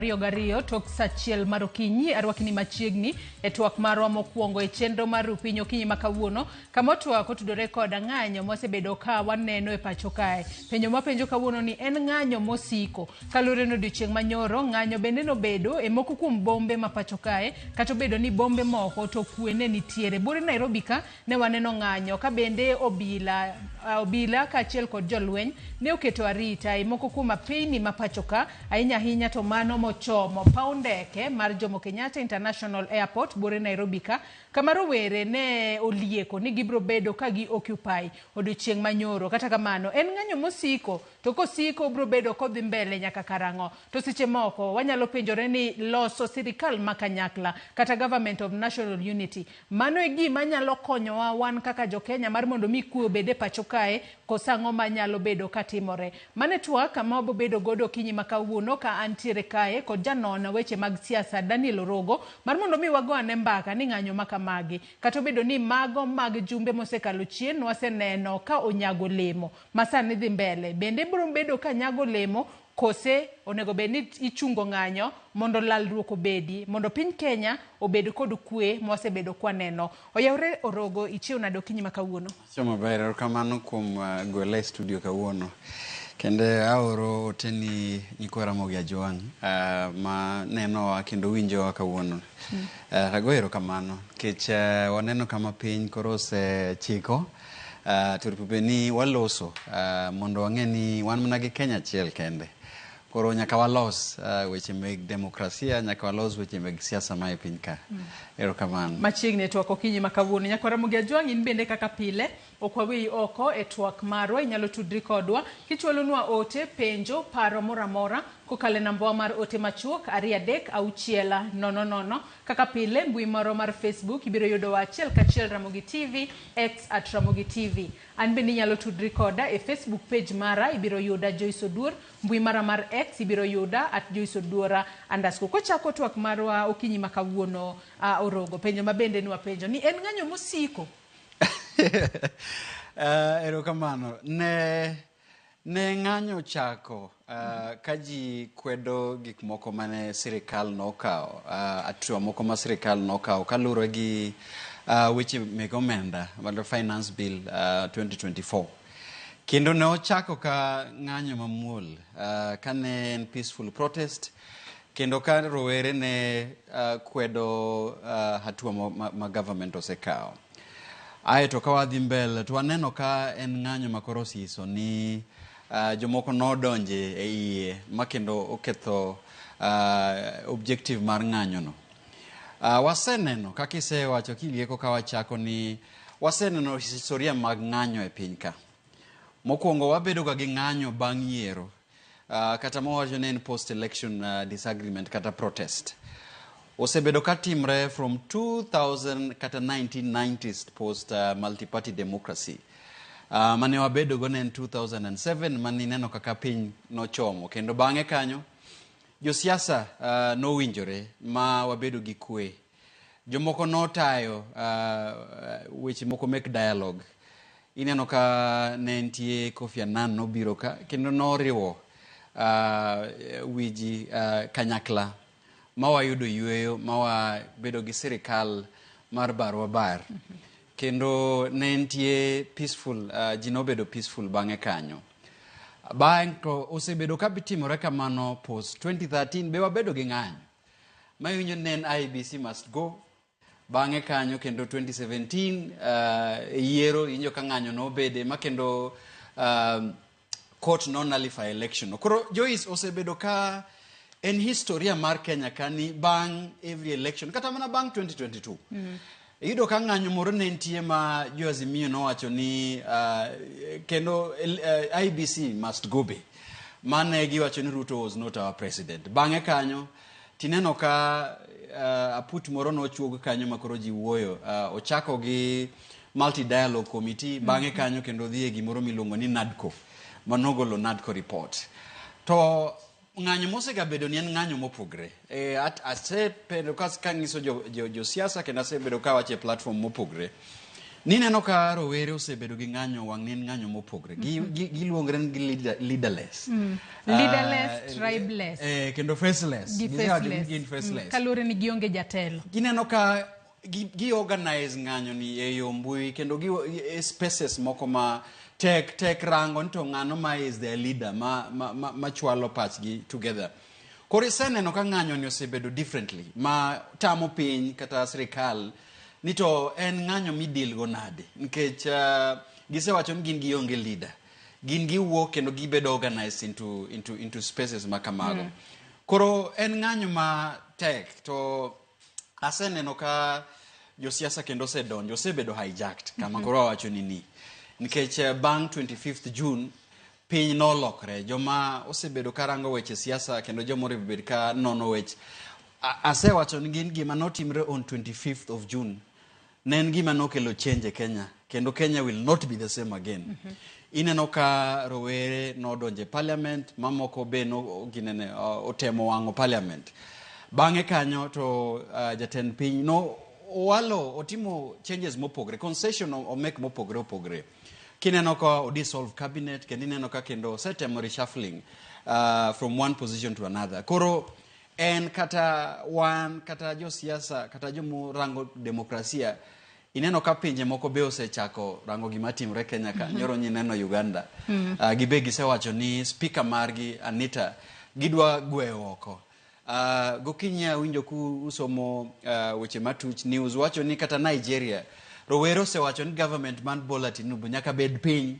22 tok saa achiel mar okinyi arwakni machiegni e twak marwa mokwongo e chenro mar Rupiny okinyi ma kawuono kama twak otudore koda ng'anyo mwasebedo ka waneno e pacho kae. Penjo mwapenjo kawuono ni en ng'anyo mosiko. Kaluwore ni odiochieng' manyoro ng'anyo bende nobedo e moko kuom bombe ma pacho kae kata obedo ni bombe moko to kwe ne nitiere. Buore Nairobi ka ne waneno ng'anyo ka bende obila obila kaachiel kod jolweny ne oketo arita e moko kuom apeyni ma pacho ka ahinya ahinya to mano mochomo paw ndeke mar Jomo Kenyatta International Airport buore Nairobi ka kama rowere ne olieko ni gibiro bedo ka gi occupy odiochieng' manyoro. Kata kamano en ng'anyo mosiko to kosiko obiro bedo kodhi mbele nyaka karang'o? To seche moko wanyalo penjore ni loso sirikal ma kanyakla kata government of national unity mano e gima nyalo konyowa wan kaka jokenya mar mondo mi kwe obed e pacho kae koso ang'o manyalo bedo katimore. Mano e twak ma wabobedo godo okinyi ma kawuono ka antiere kae kod janon weche mag siasa Daniel Orogo mar mondo mi wago ane mbaka ni ng'anyo ma kamagi kata obedo ni mago mag jumbe mosekalo chien waseneno ka onyago olemo ma sani dhi mbele bende biro bedo ka nyago olemo kose onego bed ni ichungo ng'anyo mondo lalruok obedi mondo piny Kenya obed kod kwe mwasebedo kwaneno. Oyawre Orogo, ichiew nade okinyi ma kawuono? Achiew maber, erokamano kuom gwela e studio kawuono. Kendo aoro ote ni nyikwa Ramogi Ajwang' ma nenowa kendo winjowa kawuono. Ago erokamano nikech waneno kama piny koro osechiko to onego bed ni waloso mondo wang'e ni wan mana gi Kenya achiel kende. Koro nyaka walos weche meg demokrasia, nyaka walos weche meg siasa ma e piny ka. Erokamano. Machiegni e twak okinyi ma kawuono. Nyakwa Ramogi Ajwang' in bende kaka pile ok waweyi oko e twak marwa, inyalo tudri kodwa kichwalonwa ote, penjo, paro moro amora kokalo e nambawa mar ote machuok 23600. Kaka pile mbui marwa mar Facebook ibiro yudowa achiel kachiel Ramogi TV, X at Ramogi TV. An bende inyalo tudri koda e Facebook page mara ibiro yuda Joyce Oduor, mbui mara mar X ibiro yuda at Joyce Oduora underscore. Kochako twak marwa okinyi ma kawuono Orogo, penjo ma bende nwapenjo ni en ng'anyo mosiko? Erokamano. Ne ng'anyo chako ka ji kwedo gik moko mane sirikal nokawo, hatua moko ma sirikal nokawo kaluwore gi weche meg omenda mar Finance Bill 2024. Kendo ne ochako ka ng'anyo mamuol kane en peaceful protest kendo ka rowere ne kwedo hatua ma government osekawo. Ae to ka wadhi mbele to waneno ka en ng'anyo ma koro osiso ni jomoko nodonje e iye ma kendo oketho objective mar ng'anyo no. Waseneno kaka isewacho kilieko ka wachako ni waseneno historia mag ng'anyo e piny ka. Mokwongo wabedo ga gi ng'anyo bang' yiero kata mawacho ni en post election disagreement kata protest. Osebedo ka timre from 2000 kata 1990s post multi-party democracy. Mane wabedo go ne en 2007 mane ineno kaka piny nochomo kendo bang'e kanyo josiasa nowinjore ma wabedo gi kwe. Jomoko notayo weche moko mek dialogue. Ineno ka ne nitie Kofi Annan nobiro ka kendo noriwo wi ji kanyakla ma wayudo yueyo ma wabedo gi sirikal mar barwa bar. Kendo ne nitie peaceful, ji nobedo peaceful bang'e kanyo. Bang' to osebedo ka timore kamano post 2013 be wabedo gi ng'anyo. Ma iwinjo ne en IEBC must go. Bang'e kanyo kendo 2017 yiero iwinjo ka ng'anyo nobede ma kendo court no nullify election. Koro Joyce osebedo ka en historia mar Kenya ka ni bang' every election kata mana bang' 2022. Iyudo ka ng'anyo moro ne nitie ma jo Azimio nowacho ni kendo IEBC must go be. Mane giwacho ni Ruto was not our president. Bang'e kanyo tineno ka aput moro nochuog kanyo ma koro ji wuoyo. Ochako gi multi dialogue committee bang'e kanyo kendo dhi e gimoro miluongo ni NADCO manogolo NADCO report. To ng'anyo mosegabedo ni en ng'anyo mopogre. Asebedo ka kanyiso josiasa kendo asebedo kawacho e platform mopogre. Nineno ka rowere osebedo gi ng'anyo wang' ne en ng'anyo mopogre. Giluongre ni gi leaderless. Leaderless, tribeless. Kendo faceless. Gi Gisewacho ni faceless. gin faceless. Kaluwore ni gionge jatelo. Gineno ka gi organize ng'anyo ni e yo mbui kendo gi e spaces moko ma tek tek rango ni to ng'ano ma is their leader ma chwalo pachgi together. Koro iseneno ka ng'anyo ni osebedo differently ma tamo piny kata sirikal ni to en ng'anyo midil go nade nikech gisewacho ni gin gionge leader. Gin giwuok kendo gibedo organized into spaces ma kamago. Koro en ng'anyo ma tek to aseneno ka josiasa kendo osedonjo, osebedo hijacked kama koro awacho ni nikech bang' 25th June piny nolokre. Joma osebedo karango weche siasa kendo joma osebedo ka nono weche, asewacho ni gin gima notimre on 25th of June ne en gima nokelo change e Kenya kendo Kenya will not be the same again. Ineno ka rowere nodonjo e parliament, mamoko be no, ginene, otemo wang'o parliament. Bang'e kanyo to jatend piny no owalo otimo changes mopogre, concession omek mopogre opogre. Kineno ka o dissolve cabinet kendo ineno ka kendo osetemo reshuffling from one position to another. Koro en kata wan kata josiasa kata jomorango demokrasia ineno ka pinje moko be osechako rango gima timre Kenya ka. Nyoro nyineno Uganda. Gibe gisewacho ni speaker margi Anita gidwa gweyo oko. Gokinyi awinjo ku usomo weche matuch news wacho ni kata Nigeria rowere osewacho ni government man Bola Tinubu nyaka bed piny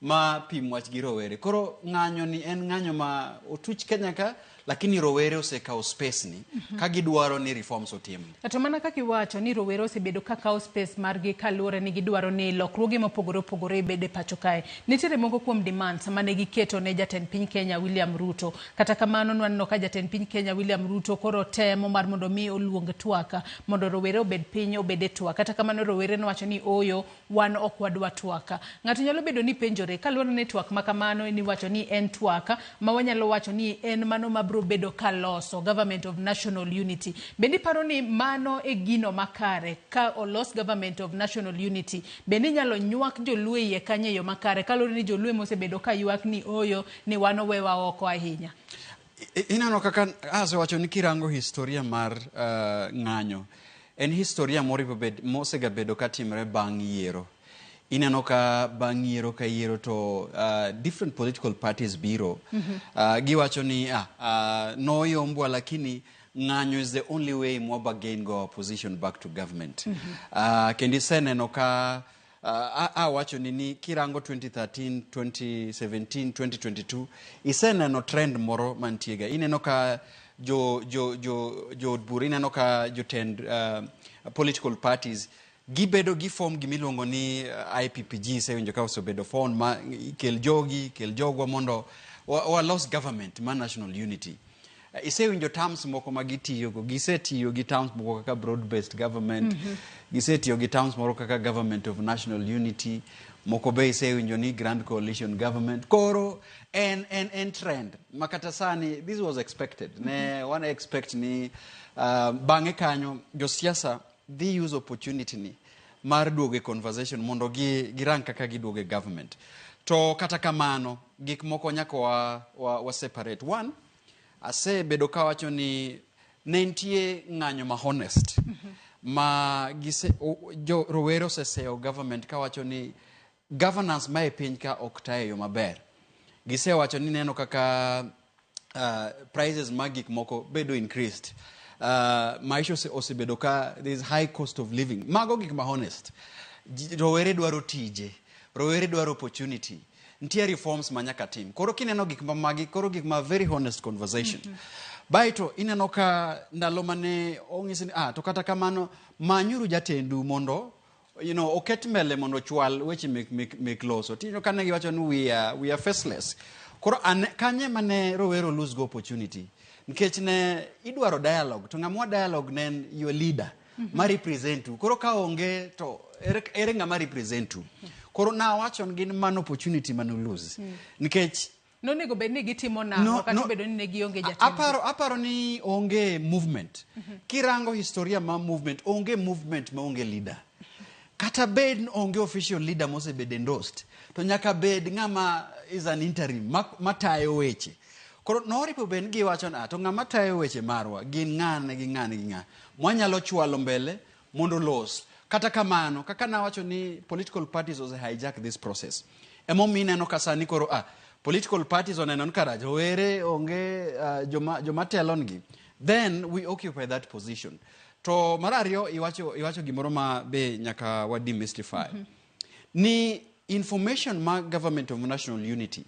ma pim wach gi rowere. Koro ng'anyo ni en ng'anyo ma otuch Kenya ka, lakini rowere osekawo space ni ka gidwaro ni reforms otim. To mana kaka iwacho ni rowere osebedo ka kawo space margi kaluwore ni gidwaro ni lokruoge mopogore opogore ibed e pacho kae. Nitiere moko kuom demands mane giketo ne jatend piny Kenya William Ruto. Kata kamano nwaneno ka jatend piny Kenya William Ruto koro temo mar mondo mi oluong twak mondo rowere obed piny obed e twak. Kata kamano rowere nowacho ni ooyo wan ok wadwa twak. Ng'ato nyalo bedo ni penjore kaluwore ni twak ma kamano niwacho ni en twak ma wanyalo wacho ni en mano mabiro bedo kaloso government of national unity. Bende iparo ni mano e gino makare ka olos government of national unity? Bende inyalo nywak joluo iye kanyo e yo makare kaluwore ni joluo mosebedo ka ywak ni oyo ni wan owewa oko ahinya? Ineno kaka asewacho ni kirango historia mar ng'anyo en historia moripo bed mosegabedo katimre bang' yiero. Ineno ka bang' yiero ka yiero to different political parties biro. Giwacho ni noyombwa lakini ng'anyo is the only way mwaba gain go our position back to government. Kendo iseneno ka awacho ni kirango 2013, 2017, 2022 iseneno trend moro mantie ga. Ineno ka jo od bura, ineno ka jotend political parties gibedo gi form gimiluongo ni IPPG. Isewinjo ka osebedo form ma kel jogi kel jogwa mondo walos government ma national unity. Isewinjo terms moko ma gitiyogo, gisetiyo gi terms moko kaka broad based government, gisetiyo gi terms moro kaka government of national unity, moko be isewinjo ni grand coalition government. Koro en trend ma kata sani this was expected. Ne wan expect ni bang'e kanyo josiasa dhi use opportunity ni mar duogo e conversation mondo girang kaka giduogo e government. To kata kamano gik moko nyaka wa separate. One, asebedo kawacho ni ne nitie ng'anyo ma honest ma gise, jo rowere oseseyo government kawacho ni governance ma e piny ka ok ta e yo maber. Gisewacho ni neno kaka prices mag gik moko bedo increased. Maisha osebedo ka there is high cost of living. Mago gik ma honest. Rowere dwaro tije, rowere dwaro opportunity. Nitie reforms ma nyaka tim. Koro kineno gik ma magi, koro gik ma very honest conversation. Baeto ineno ka ndalo mane onyisi ni to kata kamano manyuru jatendu mondo oket mbele mondo ochwal weche mek loso. Tineno ka ne giwacho ni we are faceless. Koro kanye mane rowere lose go opportunity? Nikech ne idwaro dialogue, to ng'ama dialogue ne en your leader ma represent u. Koro ka onge to ere ng'ama represent u? Koro nawacho ni gin mano opportunity mane lose. Nikech nonego bed ni gitimo nang'o kata obedo ni ne gionge jatendgi? Aparo ni onge movement. Kirango historia ma movement, onge movement ma onge leader. Kata bed ni onge official leader mosebedo endorsed, to nyaka bed ng'ama is an interim matayo weche. Koro noripo bed ni giwacho ni, "Ah, to ng'ama tayo weche marwa gin ng'ane gi ng'ane gi ng'ane mwanyalo chwalo mbele mondo los." Kata kamano, kaka nawacho ni political parties ose hijack this process. Emomiyo ineno ka sani koro political parties oneno ni kara jowere onge joma telonegi. Then we occupy that position. To mar ariyo, iwacho gimoro ma be nyaka wa demystify. Ni information ma government of national unity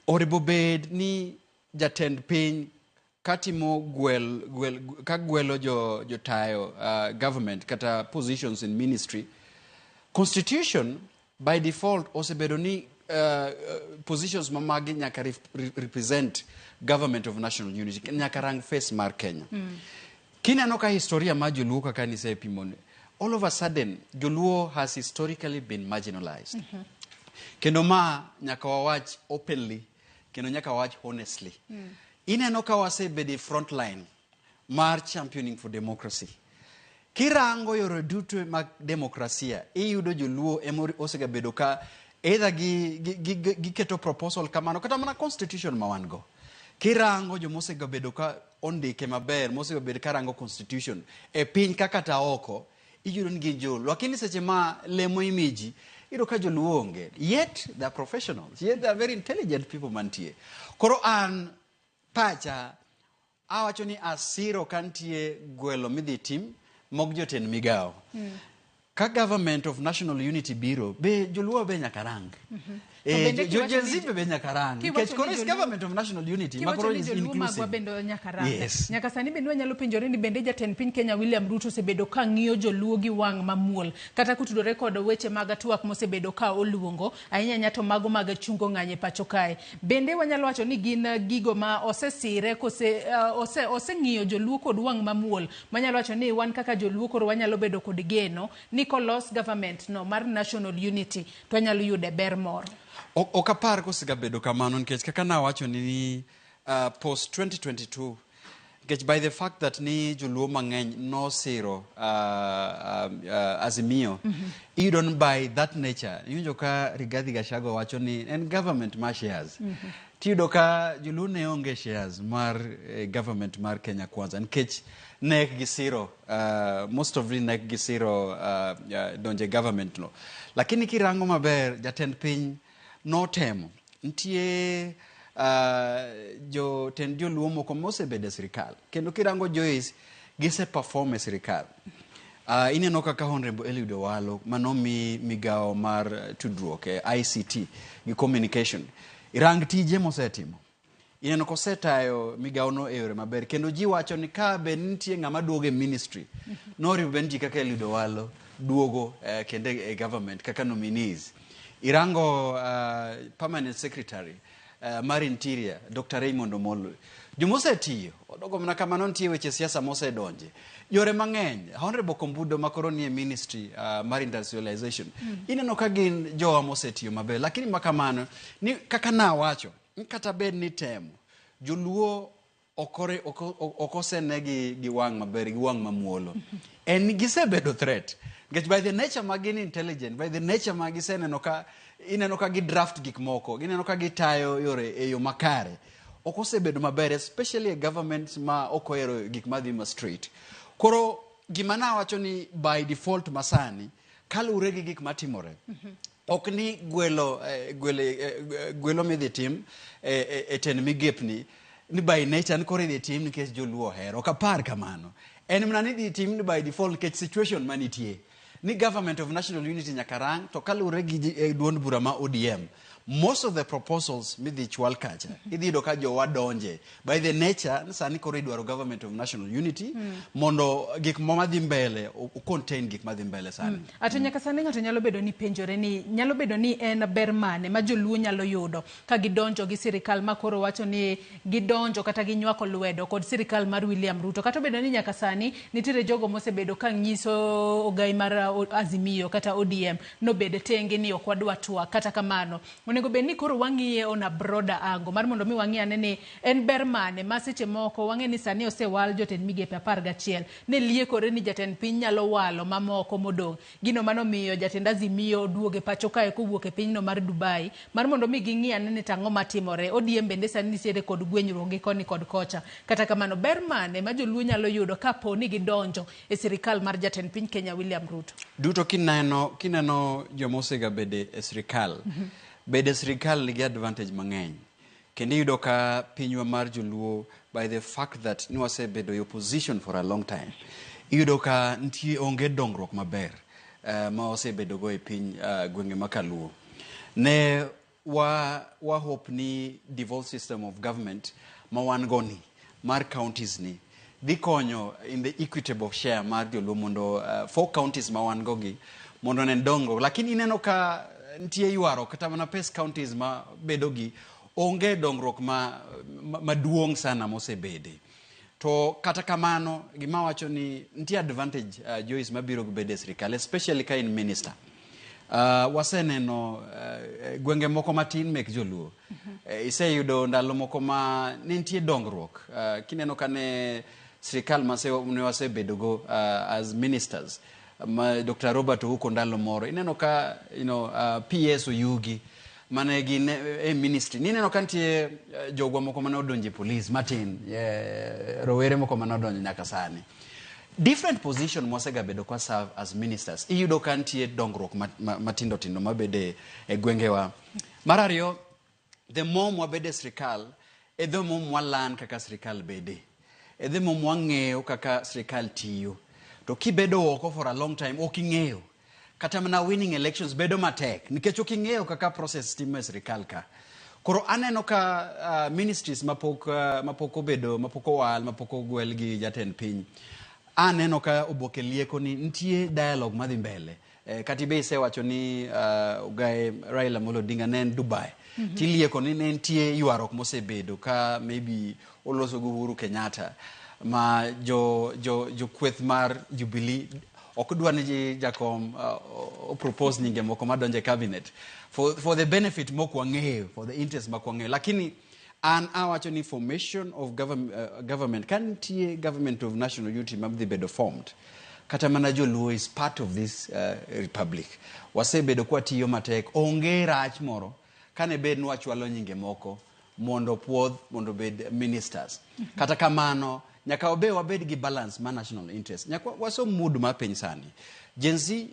oribo bed ni jatend piny katimo gwel, gwel, ka gwelo jo, jotayo government kata positions in ministry. Constitution by default osebedo ni positions mamagi nyaka represent government of national unity, nyaka rang face mar Kenya. Kineno ka historia mar joluo kaka nisepimo, all of a sudden joluo has historically been marginalized. Kendo ma nyaka wawach openly, kendo nyaka wawach honestly. Ineno ka wasebedo e front line mar championing for democracy. Kirango yore duto mag demokrasia, iyudo joluo ema osegabedo ka either giketo proposal kamano kata mana constitution ma wan go. Kirango joma osegabedo ka ondike maber, mosegabedo ka rango constitution e piny ka kata oko, iyudo ni gin joluo. Lakini seche ma lemo imiji, iyudo ka joluo onge. Yet they are professionals, yet they are very intelligent people mantie. Koro an pacha awacho ni asiro ka nitie gwelo midhi tim mog jotend migawo. Ka government of national unity biro, be joluo be nyaka rang. To bende kiwacho Gen Z be nyaka rang. kiwacho Nikech koro ni is government of national unity, ma kiwacho koro ni is joluo magwa inclusive. bende nyaka rang. Yes. Nyaka sani bende wanyalo penjore ni bende jatend piny Kenya William Ruto osebedo ka ng'iyo joluo gi wang' mamuol kata kotudore kod weche mag twak mosebedo ka oluongo ahinya ahinya to mago mag chungo ng'anyo e pacho kae. Bende wanyalo wacho ni gin gigo ma osesire kose oseng'iyo joluo kod wang' mamuol manyalo wacho ni wan kaka joluo koro wanyalo bedo kod geno ni kolos government no mar national unity to wanyalo yude ber moro. Ok apar kosegabedo kamano, nikech kaka nawacho ni post 2022, nikech by the fact that ni joluo mang'eny nosiro Azimio, iyudo ni by that nature iwinjo ka Rigathi Gachagua wacho ni en government mar shares. Tiyudo ka joluo ne onge shares mar government mar Kenya Kwanza, nikech ne gisiro most of ne gisiro donje government no. Lakini kirango maber, jatend piny notemo nitie jotend joluo moko mosebedo e sirikal, kendo kirango Joyce gise perform e sirikal. Ineno kaka Honorable Eliud Owalo manomi migawo mar tudruok e ICT gi communication, irang tije mosetimo, ineno kosetayo migawono e yore maber, kendo ji wacho ni ka be nitie ng'ama duogo e ministry, noriwo bed ni ji kaka Eliud Owalo duogo kendo e government kaka nominees. Irango permanent secretary mar interior Dr. Raymond Omolo, jomosetiyo odogo mana kamano, nitie weche siasa mosedonje yore mang'eny. Honorable Kombudo makoro nie ministry mar industrialization, ineno ka gin jowa mosetiyo maber. Lakini makamano ni kaka nawacho ni kata bed ni temo joluo ok osene gi wang' maber, gi wang' mamuolo, en ni gisebedo threat, nikech by the nature ma gin intelligent, by the nature ma giseneno ka ineno ka gi draft gik moko, gineno ka gitayo yore e yo makare, ok osebedo maber, especially e government ma ok ohero gik madhi ma straight. Koro gima nawacho ni by default masani kaluwore gi gik matimore, ok ni gwelo gwelo midhi tim e tend migepni ni by nature ni koro idhi tim nikech joluo ohero. Ok apar kamano. En mana ni idhi tim ni by default nikech situation manitie ni government of national unity nyaka rang. To kaluwore gi duond bura ma ODM, most of the proposals midhi chwal kacha, idhi yudo ka jowa donje by the nature ni sani koro idwaro government of national unity mondo gik madhi mbele o contain gik madhi mbele sani. Ato nyaka sani ng'ato nyalo bedo ni penjore ni nyalo bedo ni en ber mane ma joluo nyalo yudo ka gidonjo gi sirikal ma koro wacho ni gidonjo kata ginywako lwedo kod sirikal mar William Ruto, kata obedo ni nyaka sani nitiere jogo mosebedo ka nyiso ogai mar Azimio kata ODM nobed tenge ni ok wadwa twak. Kata kamano Onego bed ni koro wang'iye on a broader angle mar mondo mi wang'i ane ni en ber mane ma seche moko wang'e ni sani osewal jotend migepe 11 ne liekore ni jatend piny nyalo walo mamoko modong'. Gino manomiyo jatend Azimio oduogo e pacho kae kowuok e pinyno mar Dubai mar mondo mi ging'i ane ni tang'o matimore. ODM bende sani nitiere kod gwenyruok gi koni kod kocha. Kata kamano, ber mane ma joluo nyalo yudo kapo ni gidonjo e sirikal mar jatend piny Kenya William Ruto? Duto kineno joma osegabede e sirikal, bede e sirikal nigi advantage mang'eny. Kendo iyudo ka pinywa mar joluo, by the fact that ni wasebedo e opposition for a long time, iyudo ka nitie onge dongruok maber ma wasebedo go e piny gwenge ma kaluo. Ne wa hope ni devolved system of government ma wan go ni mar counties ni dhi konyo in the equitable share mar joluo mondo four counties ma wan go gi mondo onen dongruok. Lakini ineno ka nitie ywaruok kata mana pes counties ma bedo gi onge dongruok maduong' sana mosebede. To kata kamano, gima wacho ni nitie advantage, Joyce, mabiro gi bedo e sirikal, especially ka in minister. Waseneno gwenge moko matin mek joluo. Iseyudo ndalo moko ma ne nitie dongruok. Kineno ka ne sirikal ne wasebedogo as ministers ma Dr. Robert Ouko ndalo moro, ineno ka PS Oyugi mane gin e ministry, nineno ka nitie jogwa moko mane odonjo e police matin, rowere moko mane odonjo nyaka sani different position mwasegabedo kwa serve as ministers, iyudo ka nitie dongruok matindo tindo mabede e gwengewa. Mar ariyo, the more mwabede e sirikal e the more mwalan kaka sirikal bede, e the more mwang'eyo kaka sirikal tiyo. To kibedo oko for a long time, ok ing'eyo kata mana winning elections bedo matek nikech ok ing'eyo kaka process timo e sirikal ka. Koro aneno ka ministries mapok obedo, mapok owal, mapok ogwel gi jatend piny, aneno ka oboke lieko ni nitie dialogue madhi mbele. Kati be isewacho ni Ogae Raila Amolo Odinga ne en Dubai. Tilieko ni ne nitie ywaruok mosebedo ka maybe oloso gi Uhuru Kenyatta ma jo kweth mar Jubilee ok dwa ni jakom o propose nyinge moko madonjo e cabinet for the benefit mok wang'eyo, for the interest mok wang'eyo. Lakini an awacho ni formation of government, ka nitie government of national unity madhi bedo formed, kata mana joluo is part of this republic. Wasebedo kwatiyo matek, onge rach moro kane bed ni wachwalo nyinge moko mondo puodh mondo obed ministers. Kata kamano, nyaka wabe wabed gi balance mar national interest. Nyaka wasom mood mar piny sani. Gen Z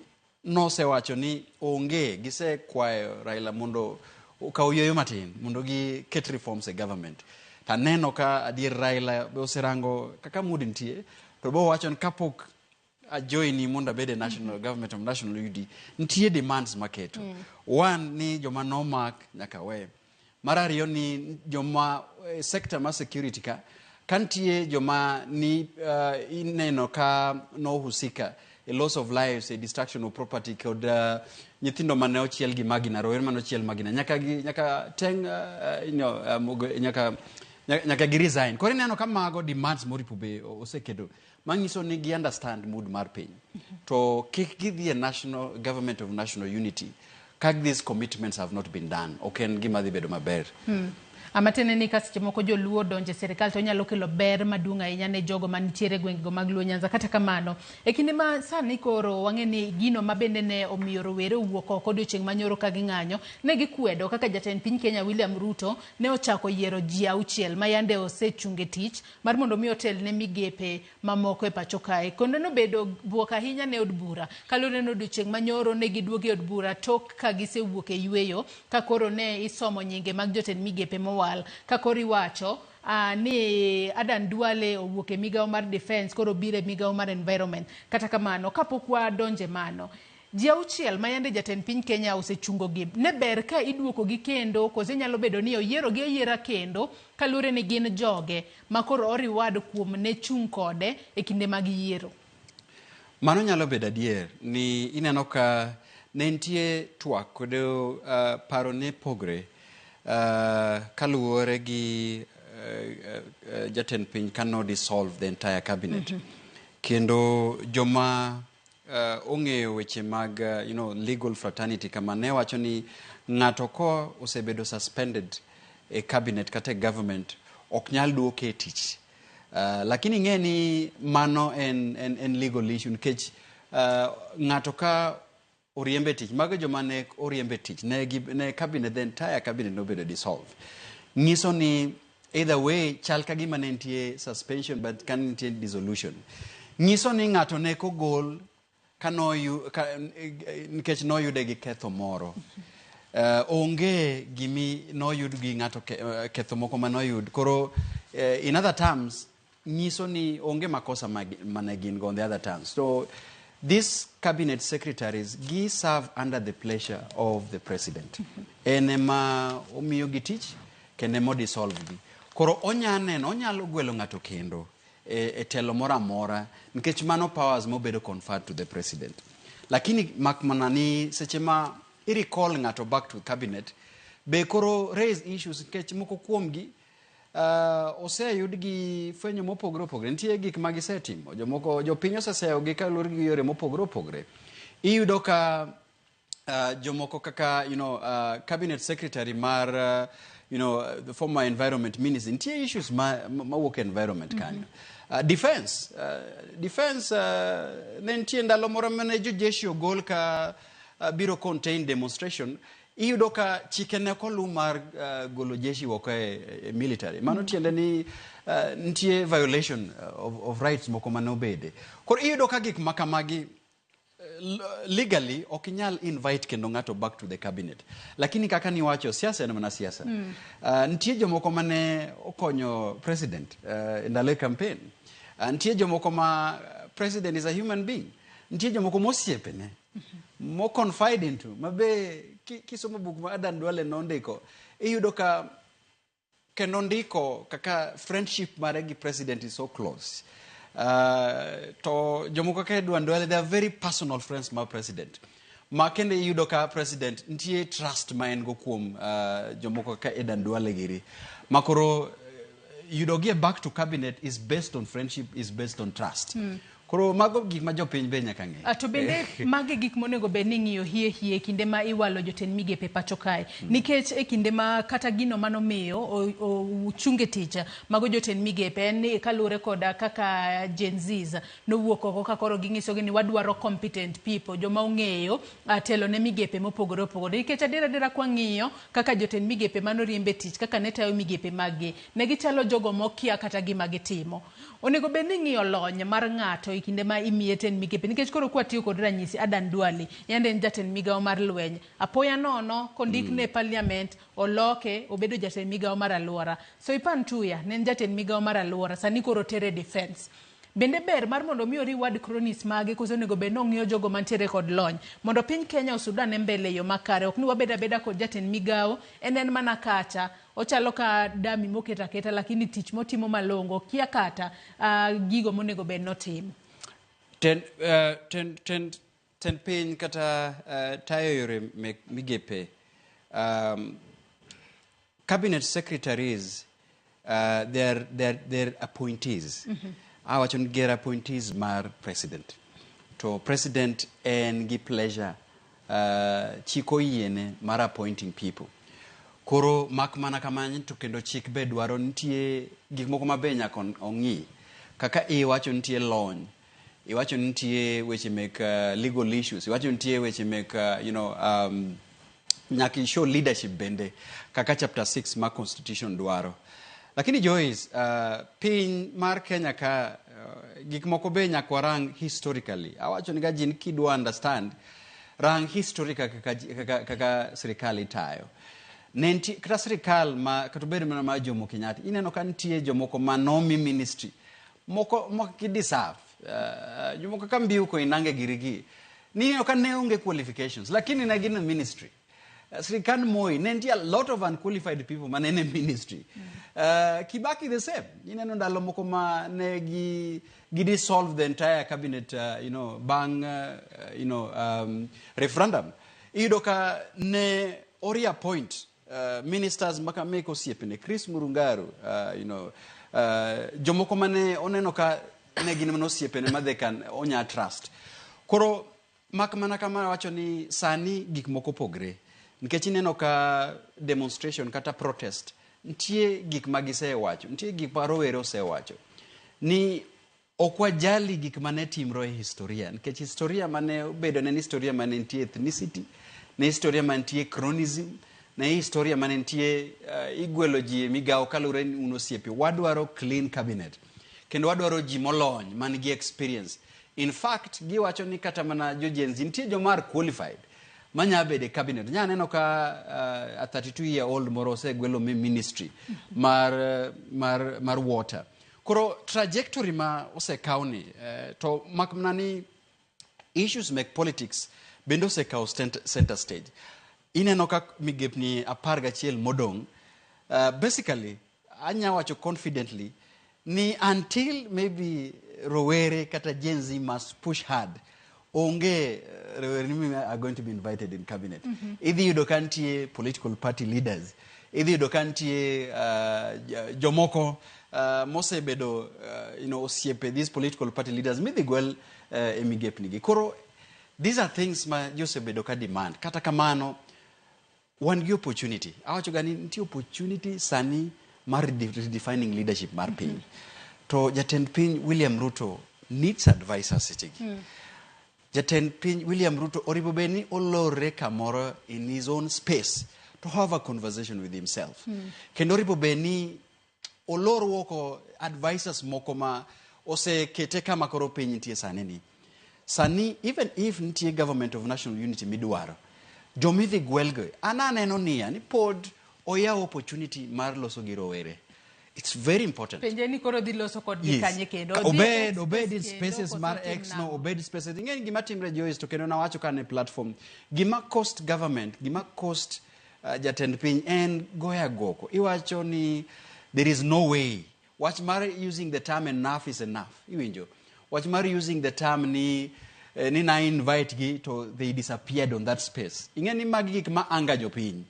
nosewacho ni onge, gisekwayo Raila mondo okaw yueyo matin mondo giket reforms e government. To aneno ka adier Raila be oserango kaka mood nitie, to bo wacho ni kapok ajoini mondo abed e national government of national unity, nitie demands maketo. One, ni joma nomak nyaka we. Mar ariyo, ni joma sector mar security ka nitie joma ni ineno ka nohusika e loss of lives, e destruction of property kod nyithindo mane ochiel gi magina, rowere mane ochiel magina, nyaka teng nyaka gi resign. Koro ineno ka mago demands moripo be oseketo manyiso ni gi understand mood mar piny, to kik gidhi e national government of national unity ka these commitments have not been done. Ok en gima dhi bedo maber. Amatene ni ka seche moko joluo odonjo e sirikal to onyalo kelo ber maduong' ahinya ne jogo manitiere e gwengego mag Luo Nyanza. Kata kamano, e kinde ma sani koro wang'e ni gino ma bende ne omiyo rowere owuok oko odiochieng' manyoro ka ging'anyo, ne gikwedo kaka jatend piny Kenya William Ruto ne ochako yiero ji 6 ma yande osechung e tich mar mondo mi otel ne migepe mamoko e pacho kae. Kendo nobedo buok ahinya ne od bura kaluwore ni odiochieng' manyoro ne giduogo e od bura tok ka gisewuok e yweyo, ka koro ne isomo nyinge mag jotend migepe mowal, ka koro iwacho ni Adan Duale owuok e migawo mar defense koro biro e migawo mar environment. Kata kamano, kapok wadonje mano, ji 6 ma yande jatend piny Kenya osechungogi, ne ber ka iduokogi kendo koso nyalo bedo ni oyierogi ayiera kendo kaluwore ni gin joge ma koro oriwad kuom ne chung' kode e kinde mag yiero? Mano nyalo bedo adier ni ineno ka ne nitie twak kod paro ne pogre kaluwore gi jatend piny kano dissolve the entire cabinet. Kendo joma ong'eyo weche mag legal fraternity kama ne wacho ni Ng'ato ko osebedo suspended e cabinet kata e government ok nyal duoke e tich. Lakini ing'e ni mano en legal issue nikech ng'ato ka oriembe tich, mago joma ne oriembe tich ne cabinet, the entire cabinet nobedo dissolved. Nyiso ni either way chal ka gima ne nitie suspension but ka nitie dissolution. Nyiso ni ng'ato ne kogol ka noyu, ka, nikech noyude gi ketho moro. Onge gimi noyud gi ng'ato ketho moko manoyud. Koro in other terms, nyiso ni onge makosa mane gin go on the other terms. So these cabinet secretaries gi serve under the pleasure of the president. En ema omiyo gi tich kendo ema odissolve gi. Koro onya neno, onyalo gwelo ng'ato kendo e telo moro amora nikech mano powers mobedo conferred to the president. Lakini mak mana ni seche ma i recall ng'ato back to cabinet be koro raise issues nikech moko kuomgi oseyud gi fwenyo mopogore opogore. Nitie gik ma gisetimo, jomoko jopiny oseseyogi kaluwore gi yore mopogore opogore. Iyudo ka jomoko kaka cabinet secretary mar the former environment minister, nitie issues ma wuok e environment kanyo. Defense ne nitie ndalo moro mane jojeshi ogol ka biro contain demonstration. Iyudo ka chike ne ok oluw mar golo jeshi oko e military. Mano tiende ni nitie violation of rights moko mane obede. Koro iyudo ka gik ma kamagi legally ok inyal invite kendo ng'ato back to the cabinet. Lakini kaka niwacho, siasa en mana siasa. Nitie jomoko mane okonyo president e ndalo e campaign. Nitie jomoko ma president is a human being. Nitie jomoko mosiepene mo confide into mabe kisomo buk ma Adan Duale nondiko, iyudo ka kendo ndiko kaka friendship mare gi president is so close. To jomoko kaka Edwin Duale, they are very personal friends mar president. Ma kendo iyudo ka president nitie trust ma en go kuom jomoko kaka Aden Duale giri. Ma koro yudo gi e back to cabinet is based on friendship, is based on trust. Koro mago gik ma jopiny be nyaka ng'e. Ah, to bende magi gik monego bed ni ing'iyo hie hie kinde ma iwalo jotend migepe pacho kae, nikech e kinde ma kata gino manomiyo ochung e tich mago jotend migepe en ni kaluwore koda kaka Gen Zs nowuok oko ka koro ging'isogi ni wadwaro competent people, joma ong'eyo telo ne migepe mopogore opogore, nikech adiera adiera kwang'iyo kaka jotend migepe manoriemb e tich kaka ne tayo migepe mag gi ne gichalo jogo mokia kata gima gitimo. Onego bed ni ing'iyo lony mar ng'ato e kinde ma imiye tend migepe, nikech koro kwatiyo kod ranyisi Adan Duale yande en jatend migawo mar lweny, apoya nono kondikne parliament oloke obedo jatend migawo mar alwora. Soipan Tuya ne en jatend migawo mar alwora, sani koro tere defense. Bende ber mar mondo mi reward cronies mage koso onego bed ni ong'iyo jogo mantiere kod lony mondo piny Kenya osudane mbele e yo makare? Ok ni wabed abeda kod jatend migawo en mana kacha ochalo ka dummy moket aketa, lakini tich motimo malong'o okia kata gigo monego bed notimo. Tend piny kata tayo yore mek migepe, cabinet secretaries, they're appointees. Awacho ni gin appointees mar president to president en gi pleasure, chik oyiene mar appointing people. Koro mak mana kamano to kendo chik be dwaro nitie gik moko ma be nyaka ong'i kaka iwacho nitie lony, iwacho nitie weche mek legal issues, iwacho nitie weche mek nyaka i show leadership bende kaka chapter 6 mar constitution dwaro. Lakini Joyce, piny mar Kenya ka gik moko be nyaka warang historically. Awacho ni ga ji ni kidwa understand, rang historical kaka sirikal itayo. Ne nitie kata sirikal ma kata obed mana mar Jomo Kenyatta, ineno ka nitie jomoko ma nomi ministry moko mok gi deserve, jomoko kaka Mbiu Koinange girigi nineno ka ne onge qualifications lakini ne gin e ministry. Sirikand Moi ne nitie a lot of unqualified people mane ne ministry. Kibaki the same. Ineno ndalo moko ma ne gi dissolve the entire cabinet bang' referendum. Iyudo ka ne o-reappoint ministers maka mek osiepene Chris Murungaru, jomoko mane oneno ka ne gin mana osiepene ma they can onya trust. Koro mak mana kama wacho ni sani gik moko opogre. Nikech ineno ka demonstration kata protest, nitie gik ma gisewacho, nitie gik ma rowere osewacho ni ok wajali gik mane timre e historia, nikech historia mane obedo ne en historia mane nitie ethnicity, ne historia mane nitie cronyism, ne historia mane nitie igwelo ji e migawo kaluwore ni un osiepe. Wadwaro clean cabinet kendo wadwaro ji molony man gi experience. In fact, giwacho ni kata mana jo Gen Z nitie joma are qualified manya bedo e cabinet. Nya neno ka a 32 year old moro osegwelo mi ministry mar water. Koro trajectory ma osekawni to mak mana ni issues mek politics bende osekawo center stage. Ineno ka migepni 11 modong', basically anya wacho confidently ni until maybe rowere kata Gen Z must push hard, onge rowere ni are going to be invited in cabinet. Idhi yudo ka nitie political party leaders, idhi yudo ka nitie jomoko mosebedo osiepe these political party leaders midhi gwel e migepni gi. Koro these are things ma ji osebedo ka demand. Kata kamano, wan gi opportunity. Awacho ga ni nitie opportunity sani mar redefining leadership mar piny. To jatend piny William Ruto needs advisors sechegi. Jatend piny William Ruto oripo bed ni olorre kamoro in his own space to have a conversation with himself. Kendo oripo bed ni olor woko advisors moko ma osekete kama koro piny nitie sani ni. Sani, even if nitie government of national unity midwaro, jomidhi gwelgo, an aneno niya, ni pod oyawo opportunity mar loso gi rowere. It's very important. Penje ni koro dhi loso kodgi kanye kendo? Ka Odhi e obed X obed in space kendo, spaces koso mar otim X no nang'o? Obed spaces. Ing'e gima timre, Joyce, to kendo nawacho ka ne platform, gima cost government, gima cost jatend piny en goyo agoko. Iwacho ni there is no way. Wach mar using the term "enough is enough", iwinjo wach mar using the term ni na invite gi to they disappeared on that space. Ing'e ni magi gik ma anga jopiny.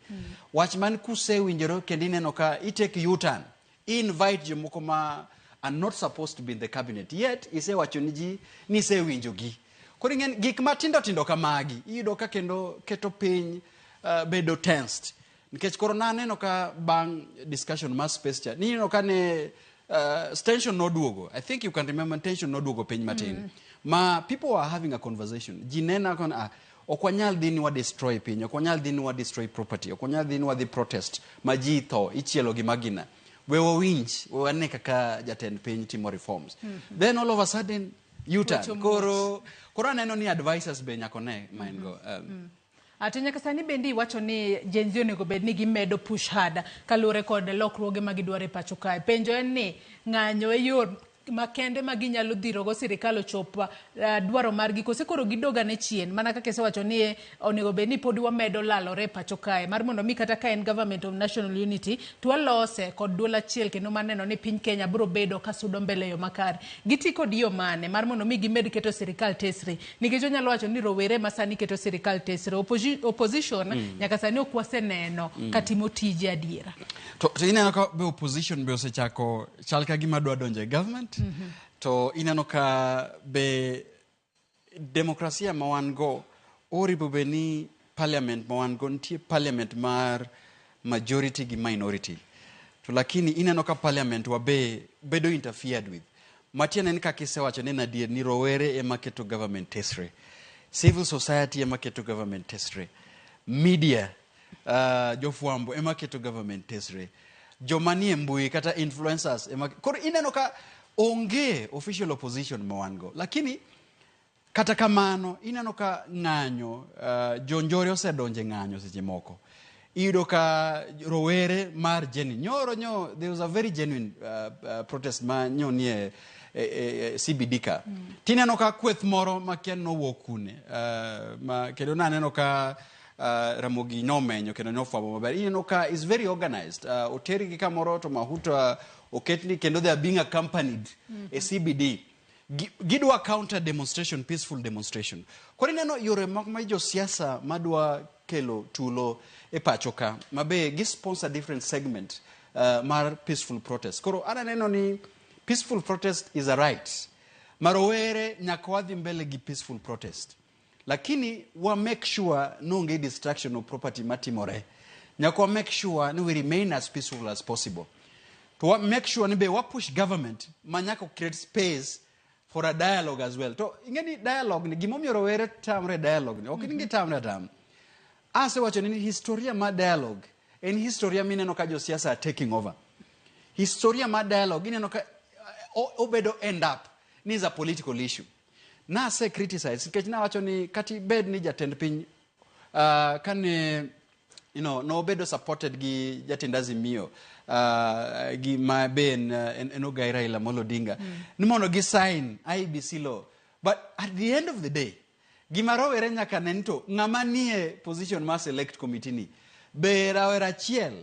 Wach man kusewinjore kendo ineno ka i take U-turn, invite jomoko ma are not supposed to be in the cabinet, yet isewacho ni ji ni isewinjo gi. Koro ing'e ni gik matindo tindo kamagi iyudo ka kendo keto piny bedo tensed, nikech koro naneno ka bang' discussion mar space cha nineno ka ne tension noduogo. I think you can remember, tension noduogo piny matin ma people were having a conversation. Ji neno ka ok wanyal dhi ni wa destroy piny, ok wanyal dhi ni wa destroy property, ok wanyal dhi ni wadhi protest ma ji tho ichielo gi magina. We wawinj, we wane kaka jatend piny timo reforms. Then all of a sudden U-turn. Weche Koro aneno ni advisors be nyaka one ma en go. To nyaka sani bende iwacho ni Gen Z onego bed ni gimedo push hard kaluwore kod lokruoge ma gidwaro e pacho kae. Penjo en ni ng'anyo e yo makende ma ginyalo dhirogo sirikal ochop dwaro margi, kose koro gidog ane chien mana kaka isewacho ni onego bed ni pod wamedo lalore e pacho kae mar mondo mi kata ka en government of national unity to walose kod duol achiel kendo maneno ni piny Kenya biro bedo ka sudo mbele e yo makare. Giti kod yo mane mar mondo mi gimed keto sirikal tesre, nikech onyalo wacho ni rowere ma sani keto sirikal tesre, opposition nyaka sani ok waseneno katimo tije adiera. To ineno ka be opposition be osechako chal ka gima dwa donjo e government. To ineno ka be demokrasia ma wan go oripo be ni parliament ma wan go nitie parliament mar majority gi minority, to lakini ineno ka parliament wa be bedo interfered with. Matiende ni kaka isewacho ni en adier ni rowere ema keto government tesre, civil society ema keto government tesre, media, jofwambo ema keto government tesre, joma nie mbui kata influencers ema. Koro ineno ka onge official opposition ma wan go. Lakini kata kamano ineno ka ng'anyo, jonjore osedonje ng'anyo. Seche moko iyudo ka rowere mar genuine nyoro nyo there was a very genuine protest ma nyo nie e CBD ka. Tineno ka kweth moro makia nowuok kune, ma kendo naneno ka Ramogi nomenyo kendo nofwambo maber. Ineno ka is very organized. Otergi kamoro to mahuta oketni kendo they are being accompanied e CBD. Gidwa counter demonstration, peaceful demonstration. Koro ineno yore moko ma josiasa madwa kelo tulo e pacho ka ma be gi sponsor different segment mar peaceful protest. Koro an aneno ni peaceful protest is a right ma rowere nyaka wadhi mbele gi peaceful protest. Lakini wa make sure ni onge destruction of property matimore. Nyaka wa make sure ni we remain as peaceful as possible. To wa make sure ni be wa push government ma nyaka create space for a dialogue as well. To ing'e ni dialogue ni gimomiyo rowere tamre dialogue ni ok ni gitamre atam. Asewacho ni historia mar dialogue en historia mineno ka josiasa are taking over. Historia mar dialogue ineno ka obedo end up ni is a political issue. Nase criticize nikech nawacho ni kati bed ni jatend piny kane nobedo supported gi jatend Azimio gi ma be en ogai Raila Amolo Odinga ni mondo gi sign IEBC law, but at the end of the day gima rowere nyaka ne ni to ng'ama nie position mar select committee ni be rawera achiel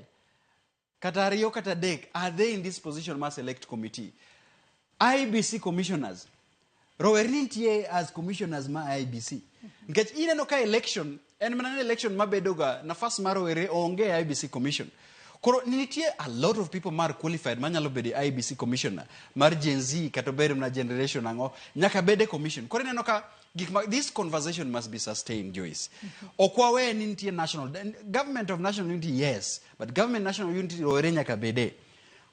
kata ariyo kata adek, are they in this position mar select committee? IEBC commissioners, rowere nitie as commissioners ma IEBC, nikech ineno ka election en mana ni election mabedo ga nafas mar rowere onge e IEBC commission. Koro nitie a lot of people mar qualified manyalo bedo e IEBC commissioner mar Gen Z, kata obed mana generation ang'o, nyaka bed e commission. Koro ineno ka gik ma this conversation must be sustained, Joyce. Ok wawe ni nitie national government of national unity, yes, but government national unity rowere nyaka bede,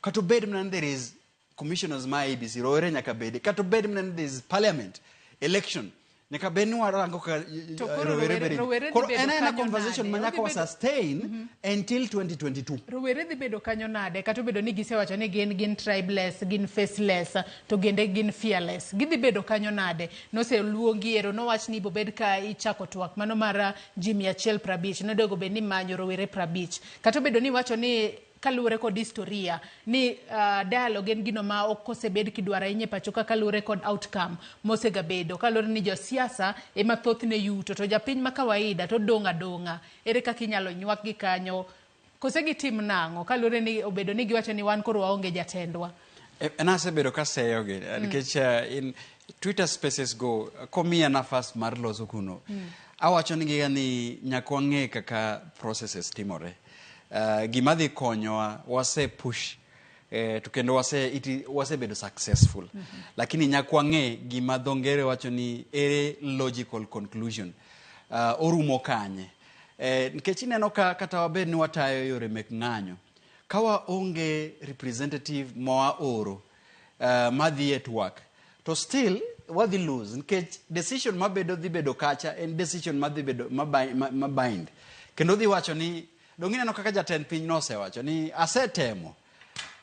kata obed mana ni there is commissioners ma IEBC, rowere nyaka bede, kata obed mana ni there is parliament election, nyaka bed ni warango ka To koro rowere bede. Rowere dhi Koro bedo en aena kanyo conversation nade? ma nyaka Odhi wa sustain until 2022. Rowere dhi bedo kanyo nade, kata obedo ni gisewacho ni gin tribeless, gin faceless, to gende gin fearless? Gidhi bedo kanyo nade? Noseluongi ero, nowach ni ibobed ka ichako twak mano mar ji 150, nonego bed ni manyo rowere 50, kata obedo ni iwacho ni kaluwore kod historia ni dialogue en gino ma ok osebed kidwaro ahinya e pacho ka, kaluwore kod outcome mosegabedo, kaluwore ni josiasa ema thothne yuto to japiny ma kawaida to dong' adong'a. Ere kaka inyalo nywak gi kanyo, kose gitim nang'o, kaluwore ni obedo ni giwacho ni wan koro waonge jatendwa? Nasebedo kaseyogi nikech in Twitter Spaces go komiya nafas mar loso kuno, awacho negi ni nyaka wang'e kaka processes timore. Gima dhi konyowa, wase push to kendo wasebedo successful, lakini nyaka wang'e gima dho ngere wacho ni ere logical conclusion, orumo kanye, nikech ineno ka kata wabed ni watayo yore mek ng'anyo, ka waonge representative mawaoro madhi e twak, to still wadhi lose, nikech decision mabedo dhi bedo kacha en decision madhi bedo ma bind, kendo dhi wacho ni dong ineno kaka jatend piny nosewacho ni asetemo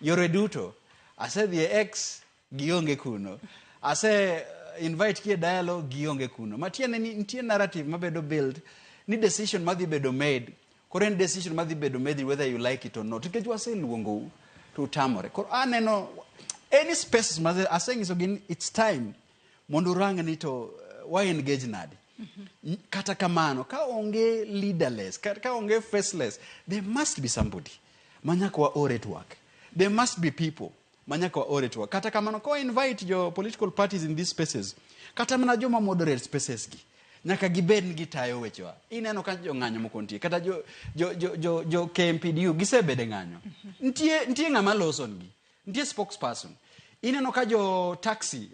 yore duto, asedhi e X, gionge kuno, ase invite ki e dialogue, gionge kuno. Matiende ni nitie narrative mabedo build ni decision madhi bedo made, koro en decision madhi bedo made whether you like it or not, nikech waseluongou to utamore. Koro aneno any spaces ma asenyisogi ni it's time mondo urang ni to wa engage nade. Kata kamano ka onge leaderless, ka onge faceless, there must be somebody ma nyaka waor e twak. There must be people ma nyaka waor e twak. Kata kamano ka invite jo political parties in these spaces, kata mana joma moderate spaces gi, nyaka gibed ni gitayo wechewa. Ineno ka jong'anyo moko nitie, kata jo KMPDU gisebedo e ng'anyo, nitie ng'ama loso negi, nitie spokesperson. Ineno ka jo taxi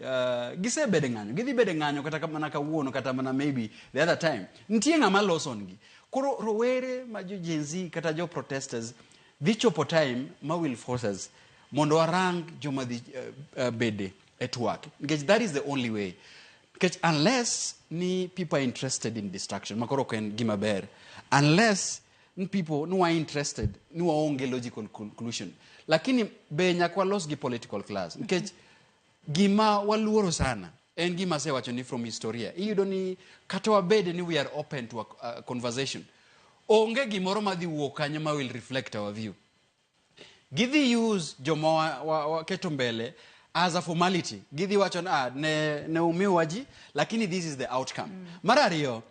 gisebedo e ng'anyo, gidhi bedo e ng'anyo kata mana kawuono, kata mana maybe the other time, nitie ng'ama loso negi. Koro rowere ma jo Gen Z kata jo protesters dhi chopo time ma will force us mondo warang joma dhi bede e twak, nikech that is the only way, nikech unless ni people are interested in destruction, ma koro ok en gima ber, unless ni people ni wa interested ni waonge logical conclusion. Lakini be nyaka walos gi political class, nikech gima waluoro sana en gima asewacho ni from historia iyudo ni kata wabed ni we are open to a conversation, onge gimoro madhi wuok kanyo ma will reflect our view. Gidhi use joma waketo mbele as a formality. Gidhi wacho ni ah, ne umiwa ji, lakini this is the outcome. Mar ariyo,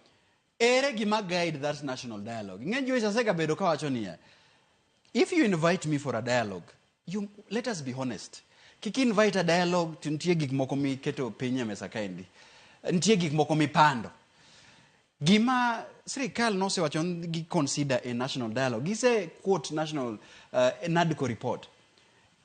ere gima guide that national dialogue? Ng'eny Joyce asegabedo kawacho niya, if you invite me for a dialogue, you, let us be honest, kik invite a dialogue to nitie gik moko miketo piny e mesa kaendi, nitie gik moko mipando. Gima sirikal nosewacho ni gi consider a national dialogue, gise quote national NADCO report.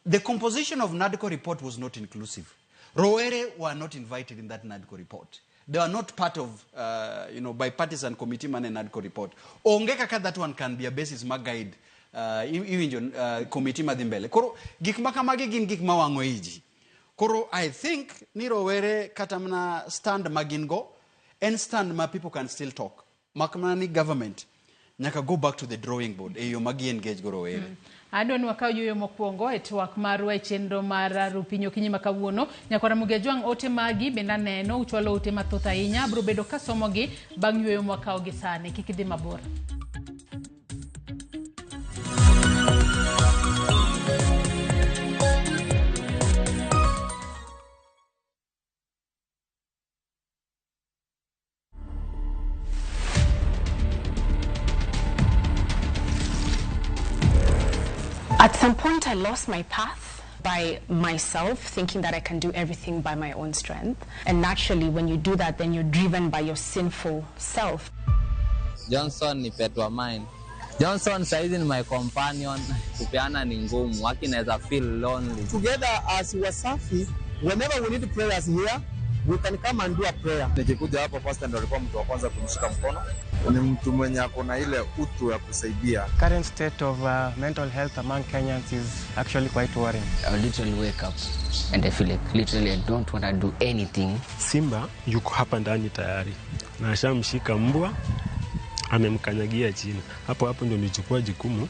The composition of NADCO report was not inclusive. Rowere were not invited in that NADCO report. They are not part of bipartisan committee mane NADCO report. Onge kaka that one can be a basis ma guide iwinjo committee madhi mbele. Koro gik ma kamagi gin gik mawang'o iji. Koro I think ni rowere kata mana stand ma gin go en stand ma people can still talk. Mak mana ni government nyaka go back to the drawing board e yo ma gi engage go rowere. Adwa ni wakaw yueyo mokwongo e twak marwa e chenro mar Rupiny okinyi ma kawuono. Nyakwara Ramogi Ajwang', ote magi bende aneno, uchwalo ote mathoth ahinya. Abiro bedo kasomogi bang' yueyo mwakawo gi sani. Kik idhi mabor. At some point, I lost my path by myself, thinking that I can do everything by my own strength. And naturally, when you do that, then you're driven by your sinful self. Johnson ni pet wa mine. Johnson saizi ni my companion. Kupeana ni ngumu, waki naweza feel lonely. Together as Wasafi, whenever we need prayers here, we can come and do a prayer. Nikikuja hapo pastor ndo alikuwa mtu wa kwanza kumshika mkono. Ni mtu mwenye ako na ile utu ya kusaidia. Current state of mental health among Kenyans is actually quite worrying. I literally wake up and I feel like literally I don't want to do anything. Simba yuko hapa ndani tayari na ashamshika mbwa, amemkanyagia chini. Hapo hapo ndio nilichukua jukumu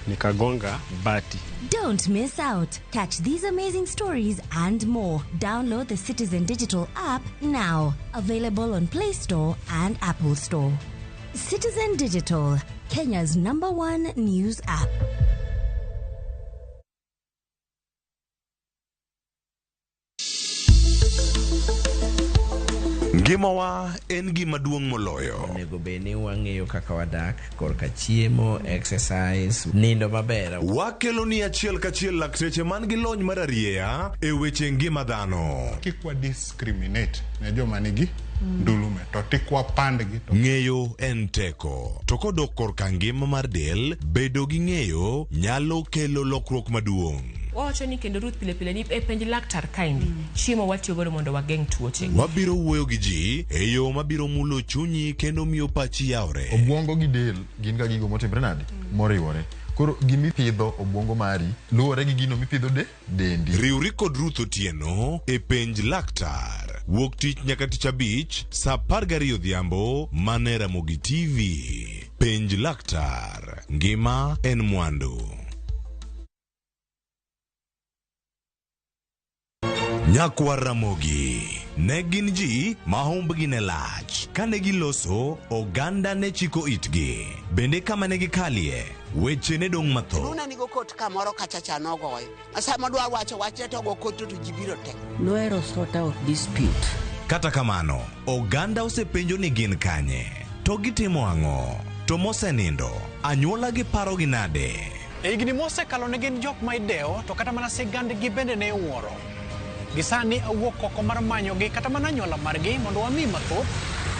nikagonga bati. Don't miss out. Catch these amazing stories and more. Download the Citizen Digital app now. Available on Play Store and Apple Store. Citizen Digital, Kenya's #1 news app. Ngimawa en gima duong' moloyo. Onego bed ni wang'eyo kaka wadak korka chiemo, exercise, nindo maber. Wakelo ni achiel kachiel lakteche man gi lony mar arieya e weche ngima dhano. Kik wa discriminate ne joma nigi ndulume to tik wapandgi to. Ng'eyo en teko. To kodok korka ngima mar del, bedo gi ng'eyo nyalo kelo lokruok maduong'. Wawacho ni kendo Ruth pile pile ni e penj laktar kaendi chiemo watiyo godo mondo wageng' tuoche. Wabiro wuoyo gi ji e yo mabiro mulo chunyi kendo miyo pachi yawre. Obwongo gi del gin ga gigo motimre nade? Moriwore. Koro gimipidho obwongo mari luwore gi gino mipidho de dendi. Riwri kod Ruth Otieno e penj laktar. Wuok tich nyaka tich abich saa 12 odhiambo mana Ramogi TV. Penj laktar. Ngima en mwandu. Nyakwar Ramogi ne gin ji ma humbgi ne lach. Kane giloso, oganda ne chiko itgi. Bende kama ne gikalie, weche ne dong' mathoth. Luna nigo kot kamoro kacha cha nogoyo. Sama dwa wacho wachne to go kot to ji biro te. Nohero sort out dispute. Kata kamano, oganda osepenjo ni gin kanye, to gitimo ang'o, to mosenindo, anyuola gi parogi nade? E higni mosekalo ne gin jok ma idewo to kata mana sigandgi bende ne iwuoro. Gi sani awuok oko mar manyogi kata mana anyuola margi mondo wami mathoth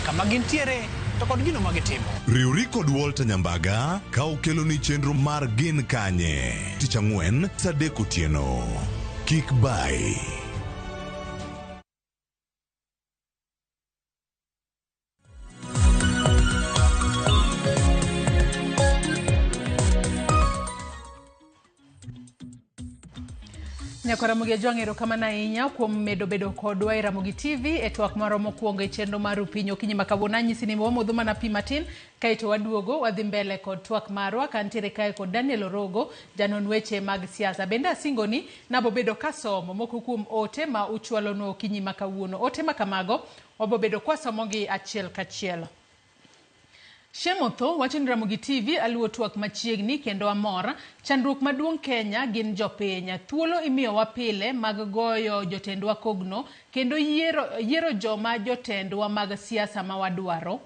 kama gintiere to kod gino ma gitimo. Riwri kod Walter Nyambaga ka okeloni chenro mar Gin Kanye. Tich ang'wen saa 3 otieno. Kik bai. Nyakwar Ramogi Ajwang', erokamano ahinya kuom medo bedo kodwa e Ramogi TV e twak marwa mokwongo e chenro mar Rupiny okinyi ma kawuono. Anyisi ni wamodho mana pi matin kaeto waduogo wadhi mbele kod twak marwa kantiere kae kod Daniel Orogo, janon weche mag siasa. Bende asingoni nabobedo kasomo moko kuom ote ma uchwalonwa okinyi ma kawuono. Ote ma kamago wabobedo kwasomogi achiel kachiel. Shemotho wacho ni Ramogi TV aluwo twak machiegni kendo amor. Chandruok maduong' Kenya gin jopiny. Thuolo imiyowa pile mag goyo jotendwa kogno kendo yiero joma jotendwa mag siasa ma wadwaro.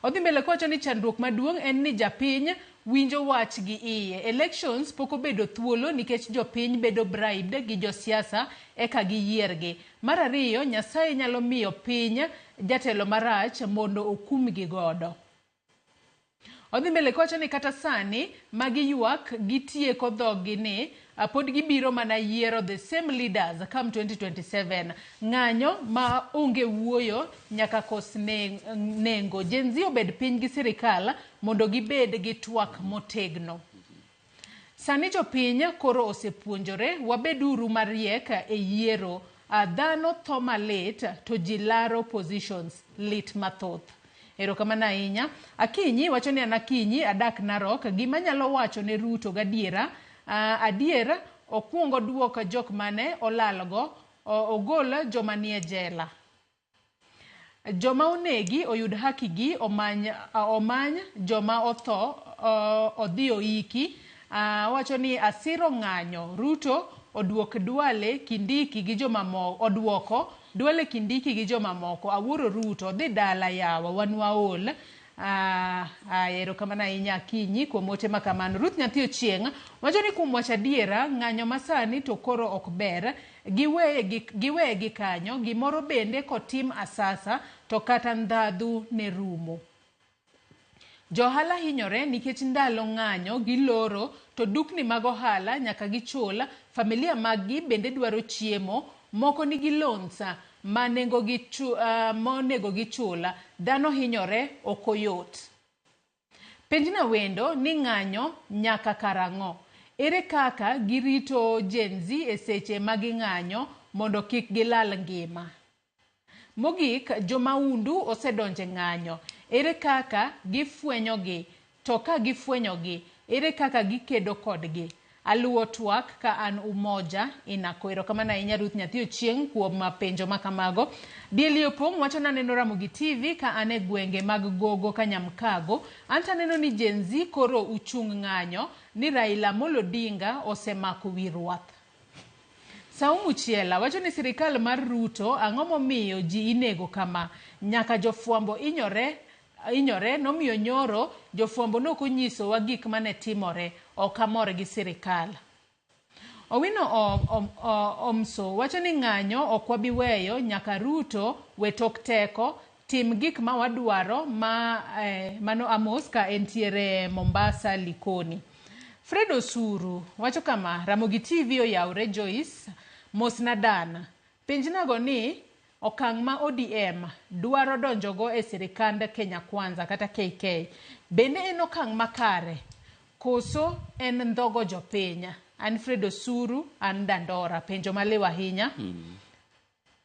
Odhi mbele kowacho ni chandruok maduong' en ni japiny winjo wach gi iye. Elections pok obedo thuolo nikech jopiny bedo bribed gi josiasa eka giyiergi. Mar ariyo, Nyasaye nyalo miyo piny jatelo marach mondo okumgi godo. Odhi mbele kowacho ni kata sani magi ywak gitieko dhoggi ni Pod gibiro mana yiero the same leaders come 2027. Ng'anyo ma onge wuoyo nyaka kos nengo. Gen Z obed piny gi sirikal mondo gibed gi twak motegno. Sani jopiny koro osepuonjore, wabeduru mariek e yiero. Dhano tho malit to ji laro positions lit mathoth. Erokamano ahinya. Akinyi wacho ni an Akinyi adak Narok. Gima anyalo wacho ne Ruto gadiera, adier okuongo duok jok mane olalgo, ogol joma nie jela. Joma onegi oyud haki gi, omany joma otho odhi oiki. Owacho ni asiro ng'anyo Ruto oduok Duale Kindiki gi jomamoko, oduoko Duale Kindiki gi jomamoko. Awuoro Ruto dhi dala yawa wan waol. Erokamano ahinya Akinyi kuom ote ma kamano. Ruth Nyathi Ochieng' wacho ni kuom wacho adiera ng'anyo masani to koro ok ber. Giweye gi kanyo, gimoro bende kotim asasa to kata ndhadhu ne rumo. Johala hinyore nikech ndalo ng'anyo giloro to dukni mag ohala nyaka gichul, familia mag gi bende dwaro chiemo, moko nigi loans ma nengogi monego gichul. Dhano hinyore ok oyot. Penjna wendo ni ng'anyo nyaka karang'o? Ere kaka girito Gen Z e seche ma ging'anyo mondo kik gilal ngima? Mogik, jomaundu osedonje ng'anyo. Ere kaka gifwenyogi? To ka gifwenyogi, ere kaka gikedo kodgi? Aluwo twak ka an Umoja Inako. Erokamano ahinya Ruth Nyathi Ochieng' kuom penjo ma kamago. Dieli Opong' wacho ni aneno Ramogi TV ka an e gwenge mag Gogo Kanyamkago. Anto aneno ni Gen Z koro uchung' ng'anyo ni Raila Amolo Odinga osemako wi rwath. Saumu Chiela wacho ni sirikal mar Ruto ang'o momiyo ji inego kama? Nyaka jofwambo inyore nomiyo nyoro jofwambo nok onyisowa gik mane timore. Ok amor gi sirikal. Owino Omso wacho ni ng'anyo ok wabi weyo nyaka Ruto we tok teko tim gik ma wadwaro ma mano Amos ka entiere Mombasa Likoni. Fred Osuru wacho kama, Ramogi TV oyawre Joyce, mosna Dan. Penjnago ni okang' ma ODM dwaro donjogo e sirikand Kenya Kwanza kata KK, bende en okang' makare koso en ndhogo jopiny? An Fred Osuru, an Dandora. Penjo maliw ahinya.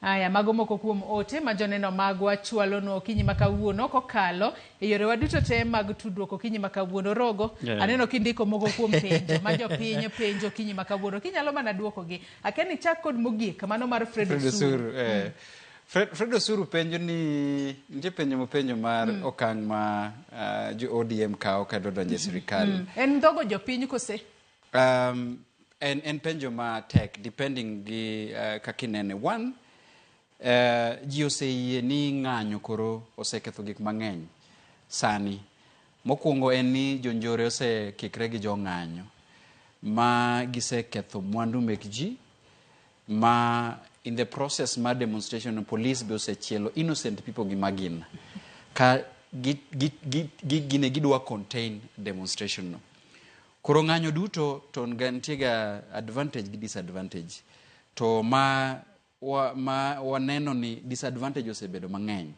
Aya, mago moko kuom ote ma joneno magwa chwalonwa okinyi ma kawuono kokalo e yorewa duto te mag tudruok okinyi ma kawuono. Rogo, aneno kindiko moko kuom penjo ma jopiny penjo okinyi ma kawuono. Kinyalo mana duokogi. Akia ni chak kod mogik, mano mar Fred Osuru. Fred Osuru penjo ni, nitie penjo mopenjo mar okang' ma jo ODM kawo ka dwa donjo e sirikal. En ndhogo jopiny kose? En penjo ma tek depending gi kaka inene. One, ji oseyie ni ng'anyo koro oseketho gik mang'eny sani. Mokwongo en ni jonjore osekikre gi jong'anyo ma giseketho mwandu mek ji, ma in the process mar demonstration police be osechielo innocent people gi magina ka gine gidwa contain demonstration no. Koro ng'anyo duto to nitie ga advantage gi disadvantage. To ma waneno ni disadvantage osebedo mang'eny.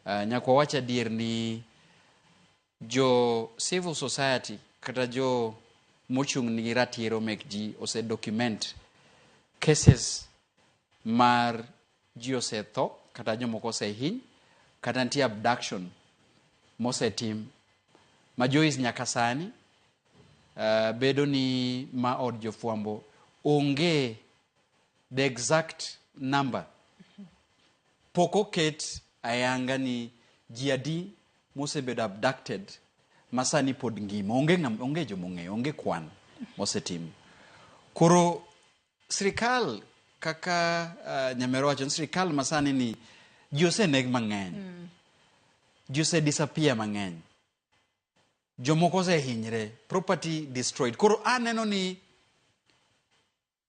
Nyaka wawach adier ni jo civil society kata jo mochung' ni ratiro mek ji ose document cases mar ji osetho kata jomoko osehiny kata nitie abduction mosetim ma Joyce nyaka sani bedo ni ma od jofwambo onge the exact number. Pok oket ayanga ni ji adi mosebedo abducted ma sani pod ngima. Onge jomong'eyo, onge kwan mosetim. Koro sirikal kaka Nyamero wacho ni sirikal masani ni ji oseneg mang'eny. Ji ose disappear mang'eny. Jomoko osehinyre, property destroyed. Koro aneno ni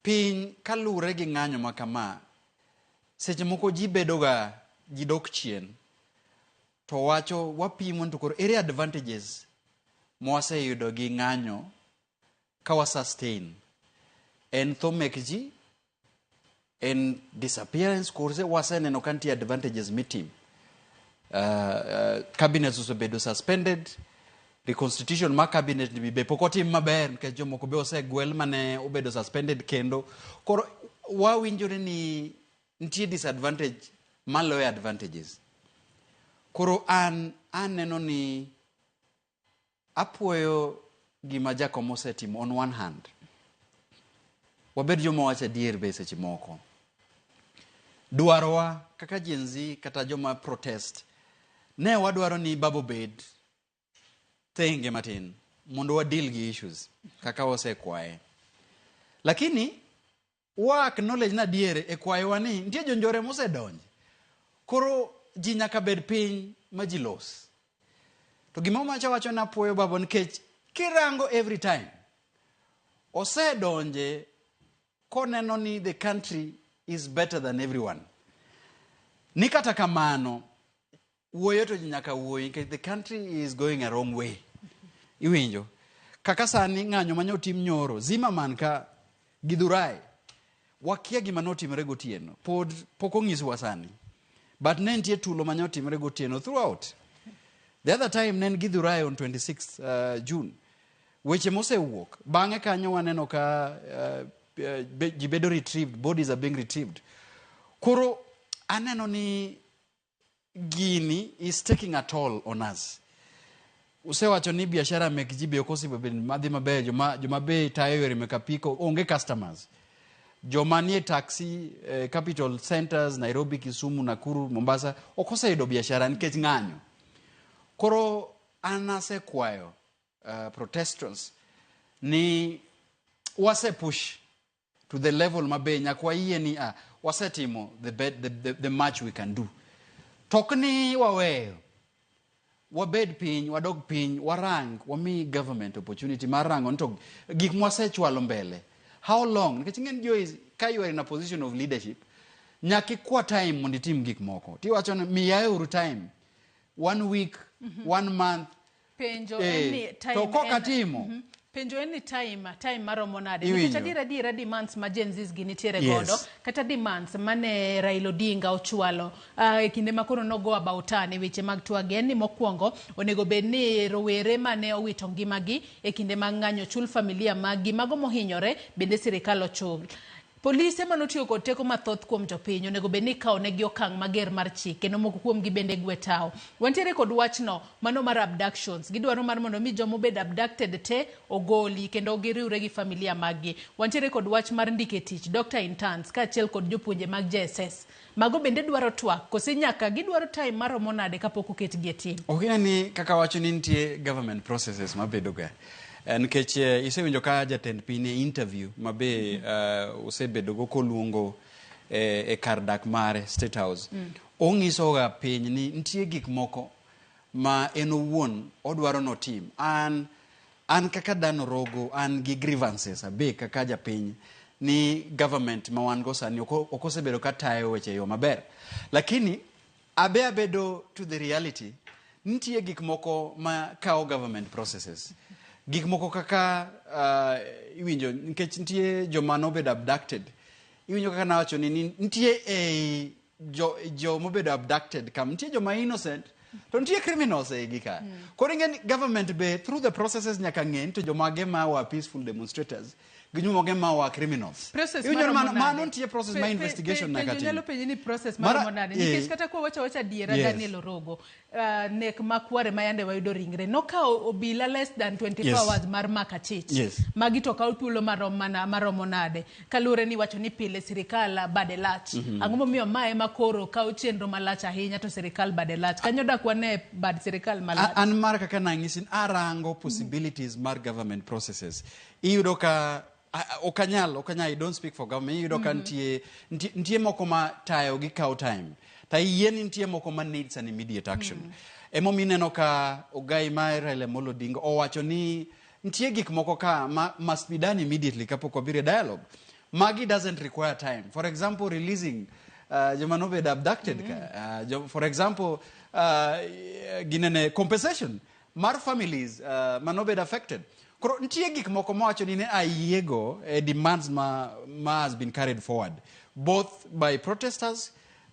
piny kaluwore gi ng'anyo ma kama, seche moko ji bedoga, ji dok chien. To wacho wapimo to koro ere advantages mwaseyudo gi ng'anyo ka wa sustain. En tho mek ji, en disappearance kose waseneno ka nitie advantages mitim. Cabinets osebedo suspended, reconstitution mar cabinet ni be pok otim maber nikech jomoko be osegwel mane obedo suspended kendo. Koro wawinjore ni nitie disadvantage maloyo advantages. Koro an aneno ni apuoyo gima Jakom osetimo on one hand. Wabed joma wacho adier be seche moko. Dwarowa kaka Gen Z kata joma protest, ne wadwaro ni baba obed thenge matin mondo wa deal gi issues kaka wasekwaye. Lakini wa acknowledge na adier e kwayowa ni nitie jonjore mosedonje. Koro ji nyaka bed piny ma ji los. To gima macha wacho na apuoyo baba nikech kirango every time osedonje koneno ni the country is better than everyone. Ni kata kamano wuoyo to ji nyaka wuoyi nikech the country is going a wrong way. Iwinjo? Kaka sani ng'anyo mane otim nyoro, Zimmerman ka Githurai, wakia gima notimore gotieno. Pod pok onyiswa sani. But ne nitie tulo mane otimore gotieno throughout. The other time ne en Githurai on 26th June. Weche mosewuok, bang'e kanyo waneno ka ji bedo retrieved, bodies are being retrieved. Koro aneno ni gini is taking a toll on us. Usewacho ni biashara mek ji be ok osebedo madhi maber, joma be tayo yore mek apiko onge customers. Joma nie taxi, capital centers, Nairobi, Kisumu, Nakuru, Mombasa, ok oseyudo biashara nikech ng'anyo. Koro an asekwayo protesters ni wase push to the level mabe nyaka wayie ni wasetimo the much we can do. Tok ni waweyo, wabed piny, wadog piny, warang, wami government opportunity mar rango ni to gik mwasechwalo mbele. How long? Nikech ing'e ni Joyce, ka you are in a position of leadership, nyaka ikwa time mondo itim gik moko. Tiwacho ni miyae uru time. 1 week, 1 month. Penjo en ni time to koka timo. Penjo en ni time maromo nade? Nikech Iwinjo. adiera demands ma Gen Z gi nitiere Yes. godo, kata demands mane Raila Odinga ochwalo e kinde ma koro nogo about turn e weche mag twag en ni mokwongo onego bed ni rowere mane owito ngimagi e kinde mag ng'anyo chul familia maggi, mago mohinyore bende sirikal ochul. Polise manotiyo kod teko mathoth kuom jopiny onego bed ni ikawo negi okang' mager mar chik kendo moko kuomgi bende gwe tawo. Wantiere kod wachno mano mar abductions. Gidwaro mar mondo mi joma obed abducted te ogoli kendo giriwre gi familia maggi. Wantiere kod wach mar ndike tich, doctor interns kaachiel kod jopuonje mag JSS. Mago bende dwaro twak kose nyaka gidwaro time maromo nade kapok oketgi e tim? Ok ni kaka wacho ni nitie government processes mabedo ga. Nikech isewinjo ka jatend piny e interview mabe osebedo go koluongo e kar dak mare State House. Ong'iso ga piny ni nitie gik moko ma en owuon odwaro notim. An kaka dhano rogo, an gi grievances abe kaka japiny ni government ma wan go sani ok osebedo ka tayo weche e yo maber. Lakini abe abedo to the reality, nitie gik moko ma kawo government processes. Gik moko kaka iwinjo nikech nitie joma nobedo abducted. Iwinjo kaka nawacho ni nitie ei jo mobedo abducted kam nitie joma innocent to nitie criminals e igi ka. Koro ing'e ni government be through the processes nyaka ng'e ni to jomage ma were peaceful demonstrators gi jomage ma were criminals. Process Iwinjo ni maromo nade? mano nitie process ma investigation nyaka Penjo tim. nyalo penji ni process Mara maromo nade? Nikech kata kwa wacho wacho adiera Daniel Orogo, nek makware ma yande wayudo ringre nokawo obila less than 24 hours mar mako achich. Magi to kawo thuolo maromo nade? Kaluwore ni wacho ni pile sirikal bade lach. Ang'o momiyo mae ma koro kawo chenro malach ahinya to sirikal bade lach? Kanyo dak wane bad sirikal malach. An mar kaka nang'isi ni arango possibilities mar government processes. Iyudo ka ok anyal, I don't speak for government. Iyudo ka nitie moko ma tayo gi kawo time. Ta yie ni nitie moko ma needs an immediate action. Emomiyo ineno ka ogai mar Raila Amolo Odinga owacho ni nitie gik moko ka ma must be done immediately kapok wabiro e dialogue. Magi doesn't require time. For example, releasing joma nobedo abducted ka. For example, ginene compensation mar families manobedo affected. Koro nitie gik moko mawacho ni ne ayiego e demands ma has been carried forward both by protesters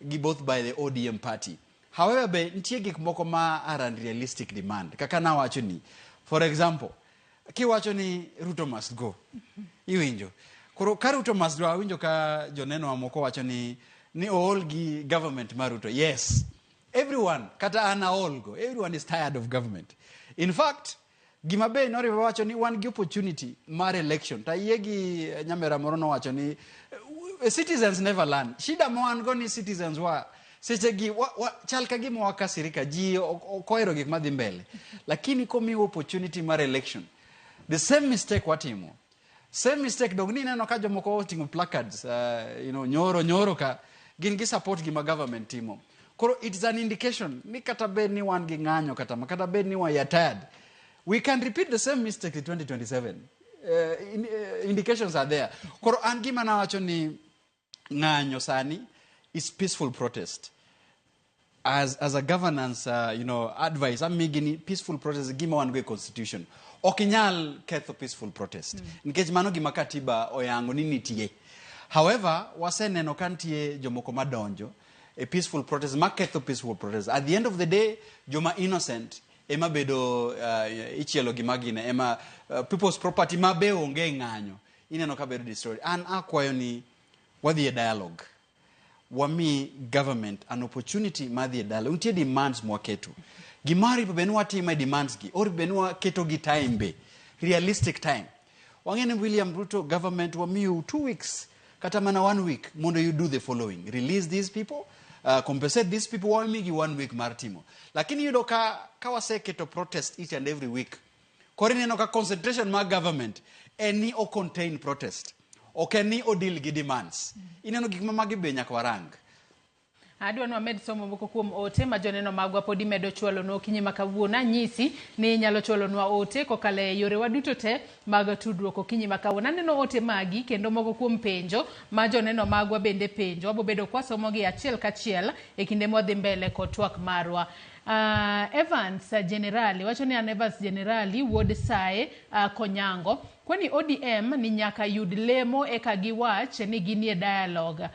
gi both by the ODM party. However, be nitie gik moko ma are unrealistic demand. Kaka nawacho ni, for example, kiwacho ni Ruto must go, iwinjo. Koro ka Ruto must go, awinjo ka joneno moko wacho ni ool gi government mar Ruto. Yes, everyone, kata an aol go, everyone is tired of government. In fact, gima be noriwo wacho ni wan gi opportunity mar election. To ayie gi nyamera moro nowacho ni citizens never learn. Shida ma wan go ni citizens wa seche gi wa, chal ka gima wakasirika ji ok ohero gik madhi mbele. Lakini komiwa opportunity mar election, the same mistake watimo. Same mistake dog ni ineno ka jomoko oting'o placards, nyoro nyoro ka gin gi support gima government timo. Koro it's an indication ni kata bed ni wan gi ng'anyo kata ma kata bed ni we are tired, we can repeat the same mistake in 2027. Indications are there. Koro an gima nawacho ni ng'anyo sani is peaceful protest. As a governance advice, amigi ni peaceful protest gima wan go e constitution. Ok inyal ketho peaceful protest. Nikech mano gima katiba oyango ni nitie. However, waseneno ka nitie jomoko madonjo e peaceful protest maketho peaceful protest. At the end of the day, joma innocent ema bedo ichielo gima gine ema people's property ma be onge ng'anyo ineno ka bedo destroyed. An akwayo ni wadhi e dialogue, wami government an opportunity mar dhi e dialogue. Nitie demands mwaketo gima oripo bed ni watimo e demands gi oripo bed ni waketo gi time be realistic time. Wang'e ni William Ruto government wamiyo 2 weeks kata mana one week mondo you do the following: release these people, compensate these people. Wamigi one week mar timo, lakini iyudo ka waseketo protest each and every week, koro ineno ka concentration mar government en ni o contain protest, ok en ni o deal gi demands. Ineno gik ma magi be nyaka warang. Adwa ni wamed somo moko kuom ote ma joneno magwa podi medo chwalonwa okinyi ma kawuono. Anyisi ni inyalo chwalonwa ote kokalo e yorewa duto te mag tudruok okinyi ma kawuono. Aneno ote magi kendo moko kuom penjo ma joneno magwa bende penjo. Wabo bedo kwasomogi achiel kachiel e kinde mwadhi mbele kod twak marwa. Evans Generali wacho ni an Evans Generali wuod Sae Konyango. Kwani ODM ni nyaka yud lemo eka giwach ni ginie dialogue.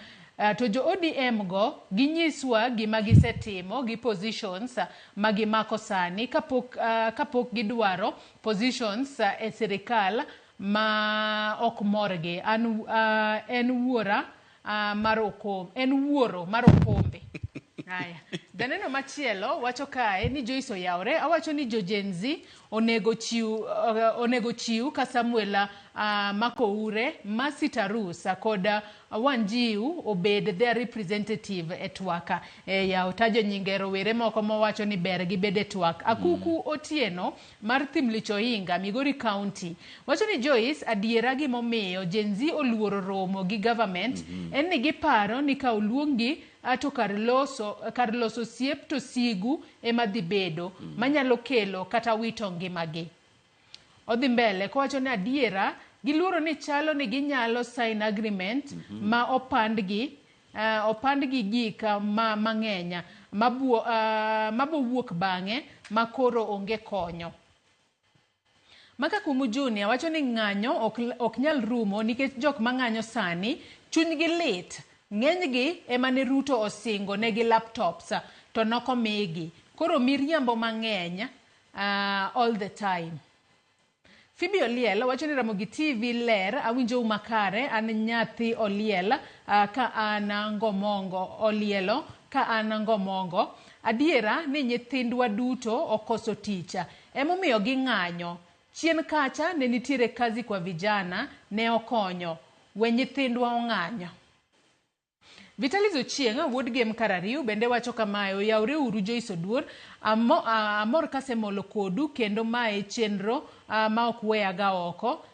To jo ODM go ginyiswa gima gisetimo gi positions ma gimako sani kapok gidwaro positions e sirikal ma ok morgi. An en wuora mar okombe, en wuoro mar okombe. Aya. Janeno machielo wacho kae ni Joyce oyawre, awacho ni jo Gen Z onego chiw ka Samuel Makoure, Mercy Tarus kod Wanjiu obed their representative e twak. Ya otajo nyinge rowere moko mowacho ni ber gibed e twak. Akuku Otieno mar Thimlich Ohinga, Migori County wacho ni Joyce, adiera gimomiyo Gen Z oluoro romo gi government en ni giparo ni ka oluonggi to kar loso osiep to sigu ema dhi bedo manyalo kelo kata wito ngimagi. Odhi mbele kowacho ni adiera giluoro ni chalo ni ginyalo sign agreement ma opandgi gik ma mang'eny mabowuok bang'e ma koro onge konyo. Maka Kumu Junior wacho ni ng'anyo ok nyal rumo nikech jok mang'anyo sani chunygi lit. Ng'enygi ema ne Ruto osingo negi laptops to nokomigi. Koro miriambo mang'eny all the time. Phoebe Oliel wacho ni Ramogi TV ler, awinjou makare, an nyathi Oliel ka an Ngomongo Olielo ka an Ngomongo. Adiera ni nyithindwa duto okoso tich. Emomiyo ging'anyo. Chien kacha ne nitiere kazi kwa vijana ne okonyo. We nyithindwa ong'anyo. Vitalis Ochieng' wuod Gem Karariu bende wacho kamae: oyawre uru Joyce Oduor, amor kasemolo kodu kendo mae chenro ma ok weyaga oko.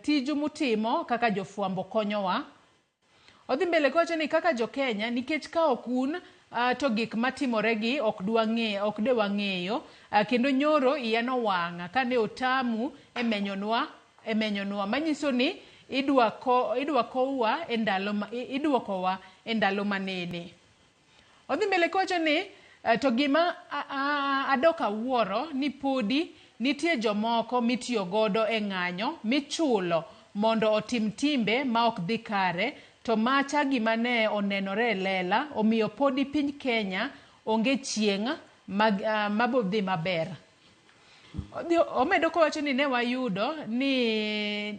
Tiju mutimo kaka jofwambo konyowa. Odhi mbele kowacho ni kaka jo-Kenya nikech ka ok un to gik matimoregi ok dwang'e ok de wang'eyo kendo nyoro iya nowang' kane otamu e menyonwa manyiso ni idwa kowwa e ndalo idwokowa e ndalo manene. Odhi mbele kowacho ni to gima adok awuoro ni podi nitie jomoko mitiyo godo e ng'anyo michulo mondo otim timbe ma ok dhi kare, to macha gima ne onenore e lela omiyo podi piny Kenya onge chieng' mabodhi maber. Omedo kowacho ni ne wayudo ni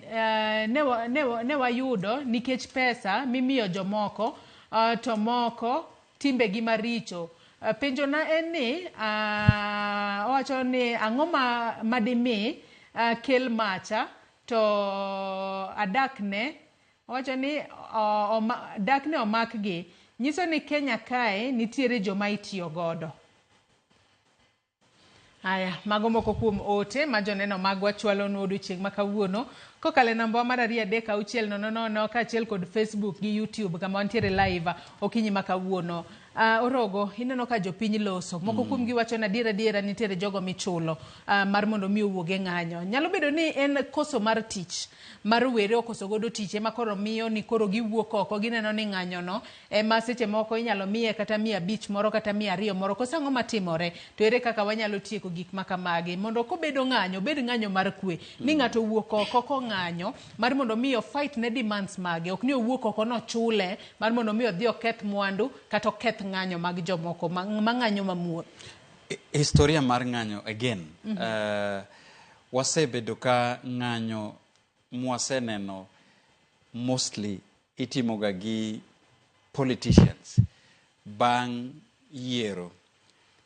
ne wayudo nikech pesa mimiyo jomoko to moko timbegi maricho. Penjona en ni owacho ni ang'o madimi kel macha to adakne, owacho ni dakne omakgi nyiso ni Kenya kae nitiere joma itiyo godo. Aya, mago moko kuom ote ma joneno magwa chwalonwa odiochieng' ma kawuono kokalo e namba mar 2 3 6 0 0 kaachiel kod Facebook gi YouTube kama wantiere live okinyi ma kawuono. Orogo, ineno ka jopiny loso. Moko kuom gi wacho ni adiera adiera nitiere jogo michulo mar mondo mi owuog e ng'anyo. Nyalo bedo ni en koso mar tich, mar rowere okoso godo tich ema koro miyo ni koro giwuok oko gineno ni ng'anyo no ema seche moko inyalo miye kata 500 moro kata 200 moro. Koso ang'o matimore? To ere kaka wanyalo tieko gik ma kamagi mondo kobedo ng'anyo, obed ng'anyo mar kwe. Ni ng'ato owuok oko kong'anyo mar mondo mi o fight ne demands mage, ok ni owuok oko nochule mar mondo mi odhi oketh mwandu kata oketh ng'anyo mag jomoko ma ng'anyo mamuol. Historia mar ng'anyo again. Wasebedo ka ng'anyo mwaseneno mostly itimoga gi politicians bang' yiero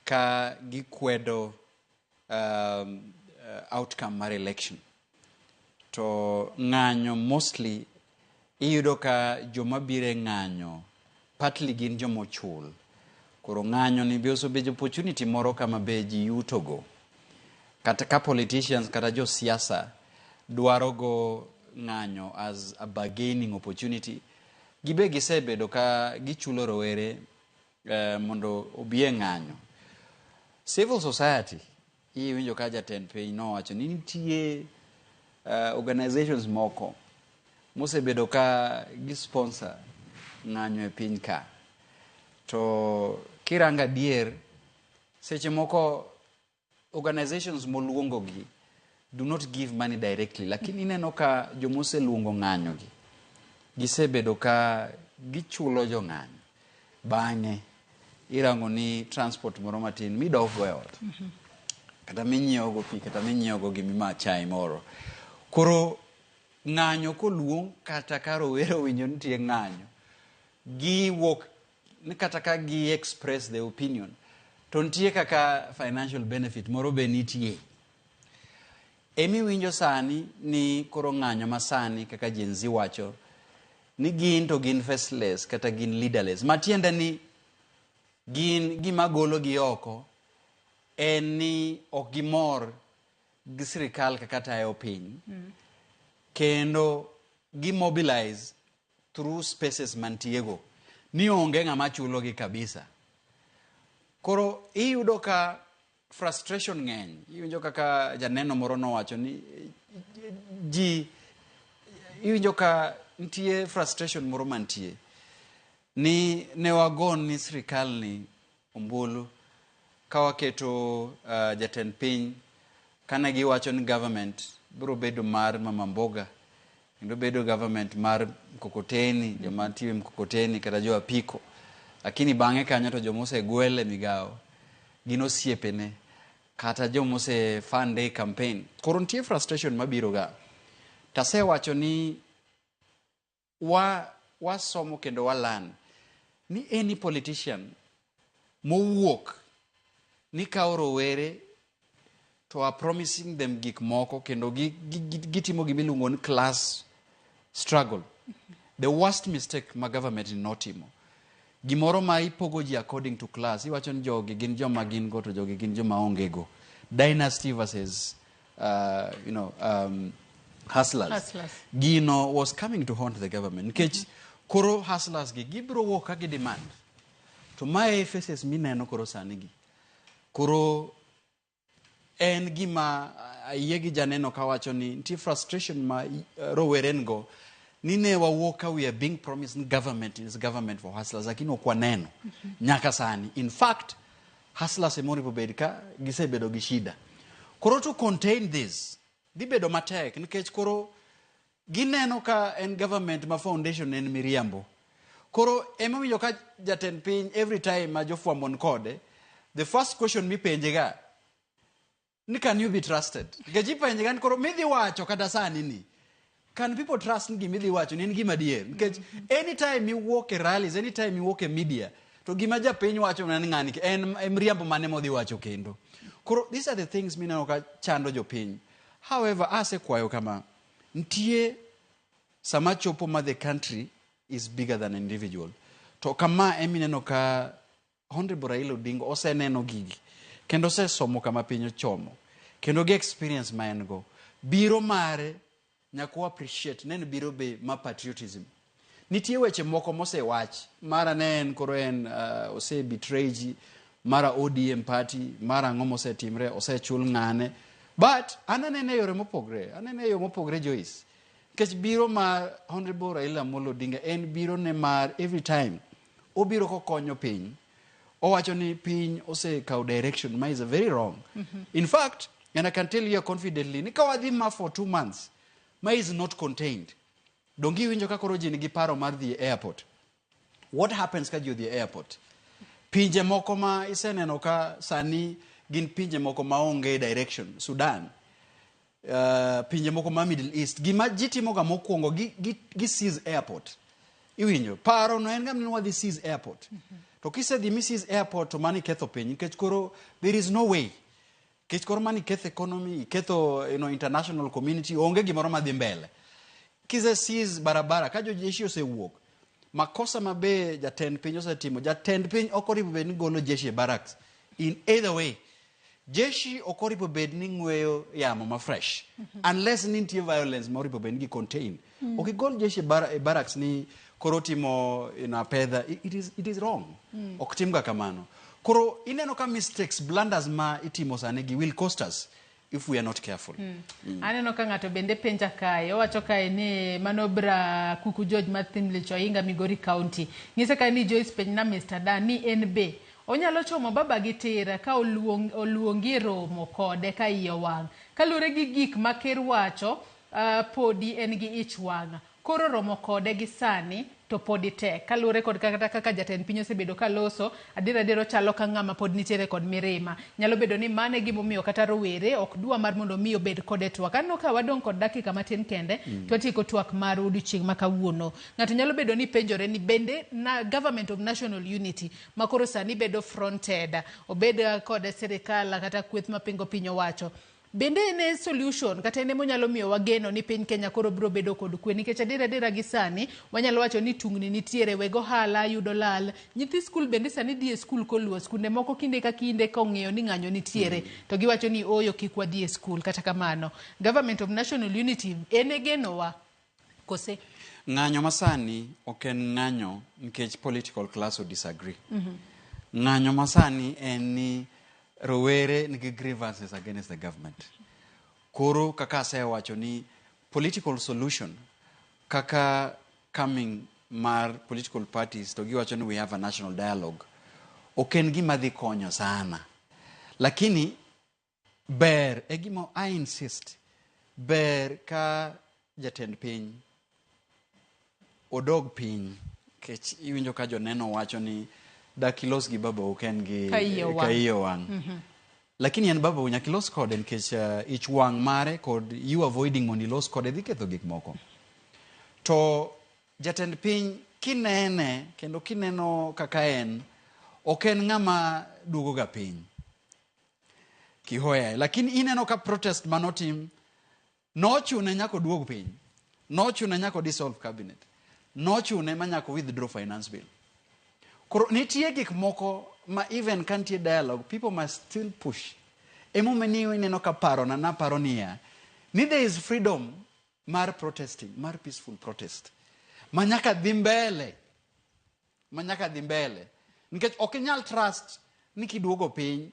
ka gikwedo outcome mar election. To ng'anyo mostly iyudo ka joma biro e ng'anyo partly gin joma ochul. Koro ng'anyo ni be osebedo opportunity moro kama be ji yutogo. Kata ka politicians kata josiasa dwaro go ng'anyo as a bargaining opportunity, gibe gisebedo ka gichulo rowere mondo obi e ng'anyo. Civil society, iwinjo ka jatend piny nowacho ni nitie organizations moko mosebedo ka gisponsor ng'anyo e piny ka. To kirango adier, seche moko organizations moluongo gi do not give money directly, lakini ineno ka jomoseluongo ng'anyo gi gisebedo ka gichulo jong'anyo. Bang'e irango ni transport moro matin midok go e ot, kata minyiewo go pi, kata minyiewo go gimima chai moro. Koro ng'anyo koluong kata ka rowere owinjo ni nitie ng'anyo, giwuok ni kata ka gi express their opinion, to nitie kaka financial benefit moro be nitie. Emiwinjo sani ni koro ng'anyo masani kaka Gen Z wacho ni gin to gin faceless kata gin leaderless. Matiende ni gin gima golo gi oko en ni ok gimor gi sirikal kaka tayo piny. Kendo gi mobilize through spaces mantiego ni onge ng'ama chulo gi kabisa. Koro iyudo ka frustration ng'eny. Iwinjo kaka janeno moro nowacho ni ji iwinjo ka nitie frustration moro mantie ni ne wagon ni sirikal ni ombulu ka waketo jatend piny kane giwacho ni government biro bedo mar mama mboga kendo bedo government mar mkokoteni, joma tiyo e mkokoteni kata jo apiko. Lakini bang'e kanyo to joma osegwel e migawo gin osiepene kata joma ose fund e campaign. Koro nitie frustration mabiro ga. Tasewacho ni wasomo kendo walan ni any politician mowuok ni kawo rowere to are promising them gik moko kendo gitimo gima iluongo ni class struggle. The worst mistake ma government ni notimo. Gimoro ma ipogo ji according to class, iwacho ni jogi gin joma gin go to jogi gin joma onge go. Dynasty versus hustlers. Hustlers. Gino was coming to haunt the government. Nikech koro hustlers gi gibiro wuok ka gi demand. To mae faces mineno koro sani gi. Koro en gima ayie gi janeno kawacho ni nitie frustration ma rowere go ni ne wawuok ka we are being promised ni government is government for hustlers, lakini ok waneno nyaka sani. In fact, hustlers ema oripo bed ka gisebedo gi shida. Koro to contain this dhi bedo matek nikech koro gineno ka en government ma foundation en miriambo. Koro ema winjo ka jatend piny every time ma jofwambo ni kode, the first question mipenje ga ni can you be trusted? Nikech ipenje ga ni koro midhi wacho kata sani ni can people trust ni gima idhi wacho ni en gima adier? Nikech anytime iwuok e rallies, anytime iwuok e media, to gima japiny wacho ni ng'ani en mriambo mane modhi wacho kendo. Koro these are the things mineno ka chando jopiny. However, asekwayo kama, nitie sama chopo ma the country is bigger than individual. To kama emineno ka Honorable Raila Odinga oseneno gigi kendo osesomo kama piny ochomo kendo gi experience ma en go biro mare nyaka wa appreciate ne en biro be ma patriotism. Nitie weche moko mosewach mara ne en koro en ose betray ji mara ODM party mara ang'o mosetimre osechul ng'ane but an anene e yore mopogre anene e yo mopogre Joyce nikech biro mar Honorable Raila Amolo Odinga en biro ne mar every time obiro kokonyo piny owacho ni piny osekawo direction ma is very wrong. In fact, and I can tell you confidently ni ka wadhi ma for 2 months ma is not contained, donge iwinjo ka koro ji nigi paro mar dhi e airport? What happens ka ji odhi e airport? Pinje moko ma iseneno ka sani gin pinje moko ma onge direction, Sudan, pinje moko ma Middle East, gima ji timoga mokwongo gi seize airport. Iwinjo, paro no en ga ni wadhi seize airport. To kisedhi mi seize airport to mano iketho piny nikech koro there is no way. Nikech koro mano iketho economy, iketho international community, onge gimoro madhi mbele. Kise seize barabara, ka jojeshi osewuok, makosa ma be jatend piny osetimo, jatend piny ok oripo bed ni golo jeshi e barracks. In either way, jeshi ok oripo bed ni ng'weyo yamo ma fresh. Unless ni nitie violence ma oripo bed ni gi contain. Ok igol jeshi e barracks ni koro timo apedha, it is wrong. Ok timga kamano. Koro ineno ka mistakes, blunders ma itimo sani gi will cost us if we are not careful. Aneno ka ng'ato bende penja kae, owacho kae ni mano bra Kuku George mar Thimlich Ohinga Migori County. Ng'ise kae ni Joyce penjna Mr. Dan ni en be onyalo chomo baba gi tira ka oluongi e romo kode ka iye owang'. Kaluwore gi gik ma ker wacho, podi en gi ich wang'. Koro romo kode gi sani to podi tek. Kaluwore kod kata kaka jatend piny osebedo ka loso, adier adier ochalo ka ng'ama pod nitiere kod mirima. Nyalo bedo ni mano e gimomiyo kata rowere ok dwa mar mondo mi obed kode twak. Aneno ka wadong' kod dakika matin kende, to watieko twak mar odiochieng' ma kawuono. Ng'ato nyalo bedo ni penjore ni bende na Government of National Unity ma koro sani bedo fronted, obed kod sirikal kata kweth mapingo piny owacho. Bende en e solution kata en emonyalo miyo wageno ni piny Kenya koro biro bedo kod kwe nikech adier adiera gi sani wanyalo wacho ni tungni nitiere, weg ohala yudo lal, nyithi skul bende sani dhi e skul koluo, skunde moko kinde ka kinde kong'eyo ni ng'anyo nitiere to giwacho ni ooyo kik wadhi e skul. Kata kamano Government of National Unity en e genowa kose? Ng'anyo masani ok en ng'anyo nikech political class o disagree. Ng'anyo masani en ni rowere nigi grievances against the government. Koro kaka asewacho ni political solution kaka coming mar political parties to giwacho ni we have a national dialogue ok en gima dhi konyo sana. Lakini ber e gima I insist, ber ka jatend piny odog piny nikech iwinjo ka joneno wacho ni dak ilos gi babau ka en gi Ka iye owang'. ka iye owang'. Lakini en babau nyaka ilos kode nikech ich wang' mare kod you avoiding mondo ilos kode dhi ketho gik moko. To jatend piny kinene kendo kineno kaka en, ok en ng'ama duogo ga piny kihoya. Lakini ineno ka protest manotim nochune nyaka oduog piny, nochune nyaka dissolve cabinet, nochune ma nyaka withdraw finance bill. Koro nitie gik moko ma even ka nitie dialogue, people must still push. Emomiyo ineno ka parona naparo niya, ni there is freedom mar protesting, mar peaceful protest, ma nyaka dhi mbele, ma nyaka dhi mbele. Nikech ok inyal trust ni kiduogo piny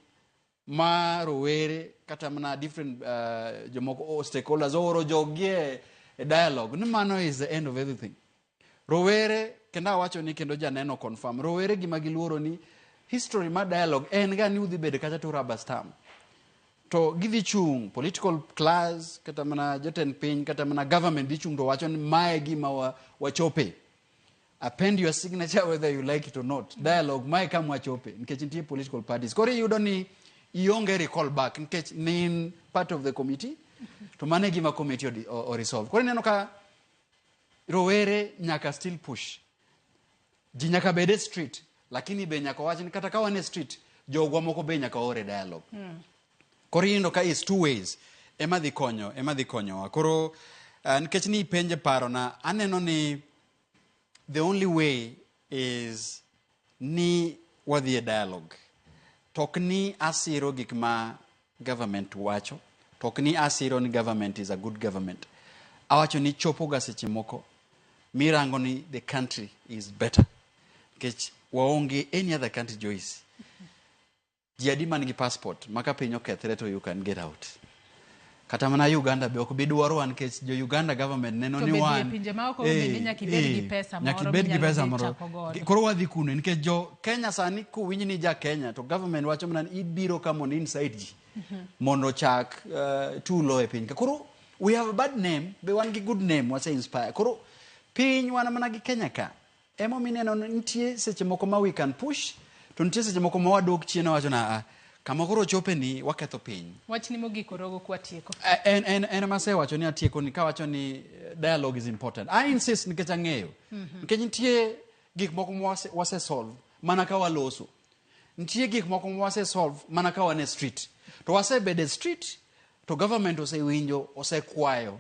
ma rowere kata mana different jomoko stakeholders ooro joggi e dialogue, ni mano is the end of everything. Rowere, kendo awacho ni kendo janeno confirm, rowere gima giluoro ni history mar dialogue en ga ni udhi bedo kacha to rubber stamp. To gidhi chung' political class kata mana jotend piny kata mana government dhi chung' to wacho ni mae gima wachope. Append your signature whether you like it or not. Dialogue mae kama wachope nikech nitie political parties. Koro iyudo ni ionge recall back nikech ne in part of the committee to mano e gima committee o resolve. Koro ineno ka rowere nyaka still push. Ji nyaka bed e street lakini be nyaka wach ni kata ka wan e street jogwa moko be nyaka ore dialogue. Koro iyudo ka is two ways ema dhi konyo ema dhi konyowa. Koro nikech ni ipenje parona aneno ni the only way is ni wadhi e dialogue. To ok ni asiro gik ma government wacho, to ok ni asiro ni government is a good government. Awacho ni chopo ga seche moko mirango ni the country is better. Nikech waonge any other country Joyce. Ji adi man gi passport ma ka piny okethre to you can get out. Kata mana Uganda be ok bi dwarowa nikech jo Uganda government neno To ni be dhi e wan pinje maoko bende nyaka ibed gi pesa nyaka moro ibed gi minyalo pesa dhi moro. chako godo. Koro wadhi kuno nikech jo Kenya sani kowinj ni ja Kenya to government wacho mana ni ibiro ka mondo incite ji mondo ochak tulo e piny ka. Koro we have a bad name be wan gi good name wase inspire. Koro piny wan mana gi Kenya ka. Emomiyo ineno ni nitie seche moko ma we can push to nitie seche moko ma wadok chien wawacho na "Ah, kama koro chope ni waketho piny. Wachni mogik Orogo kwatieko. En ema asewacho ni atieko ni kawacho ni dialogue is important. I insist nikech ang'eyo. Nikech nitie gik moko ma wase solve mana ka waloso. Nitie gik moko ma wase solve mana ka wan e street. To wasebedo e street to government osewinjo, osekwayo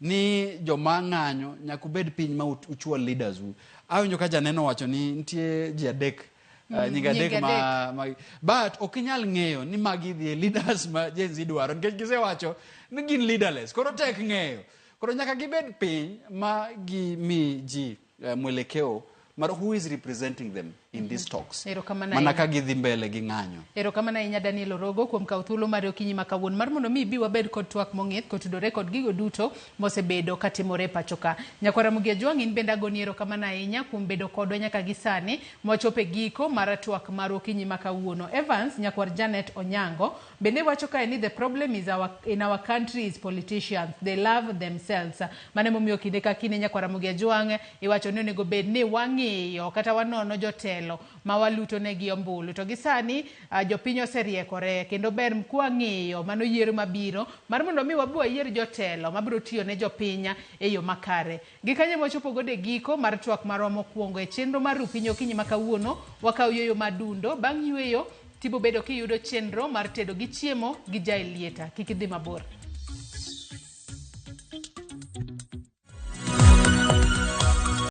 ni joma ng'anyo nyaka ubed piny ma uchwal leaders u. Awinjo ka janeno wacho ni nitie ji adek nying adek nying ma but ok inyal ng'eyo ni magi dhi e leaders ma Gen Z dwaro nikech gisewacho ni gin leaderless. Koro tek ng'eyo. Koro nyaka gibed piny ma gimi ji mwelekeo mar who is representing them in these talks. Erokamano Mana ahinya. ka gidhi mbele gi ng'anyo. Erokamano ahinya Daniel Orogo kuom kawo thuolo mari okinyi ma kawuono mar mondo mi ibi wabed kod twak mong'ith kotudore kod gigo duto mosebedo katimore e pacho ka. Nyakwar Ramogi Ajwang' in bende agoni erokamano ahinya kuom bedo kodwa nyaka gi sani mwachopo e giko mar twak mar okinyi ma kawuono. Evans nyakwar Janet Onyango bende wacho kae ni the problem is in our country is politicians. They love themselves. Mano emomiyo kinde ka kinde nyakwar Ramogi Ajwang' iwacho ni onego bed ni wang'iyo kata wanono jotelo ma waluto negi ombulu. To gi sani jopiny oseriekore kendo ber kwang'iyo mano yiero mabiro mar mondo mi wabi wayier jotelo mabiro tiyo ne jopiny e yo makare. Gi kanyo ema wachopo godo e giko mar twak marwa mokwongo e chenro mar Rupiny okinyi ma kawuono. Wakawo yueyo madundo, bang' yueyo tibo bedo kiyudo chenro mar tedo gi chiemo gi Jael Lieta. Kik idhi mabor.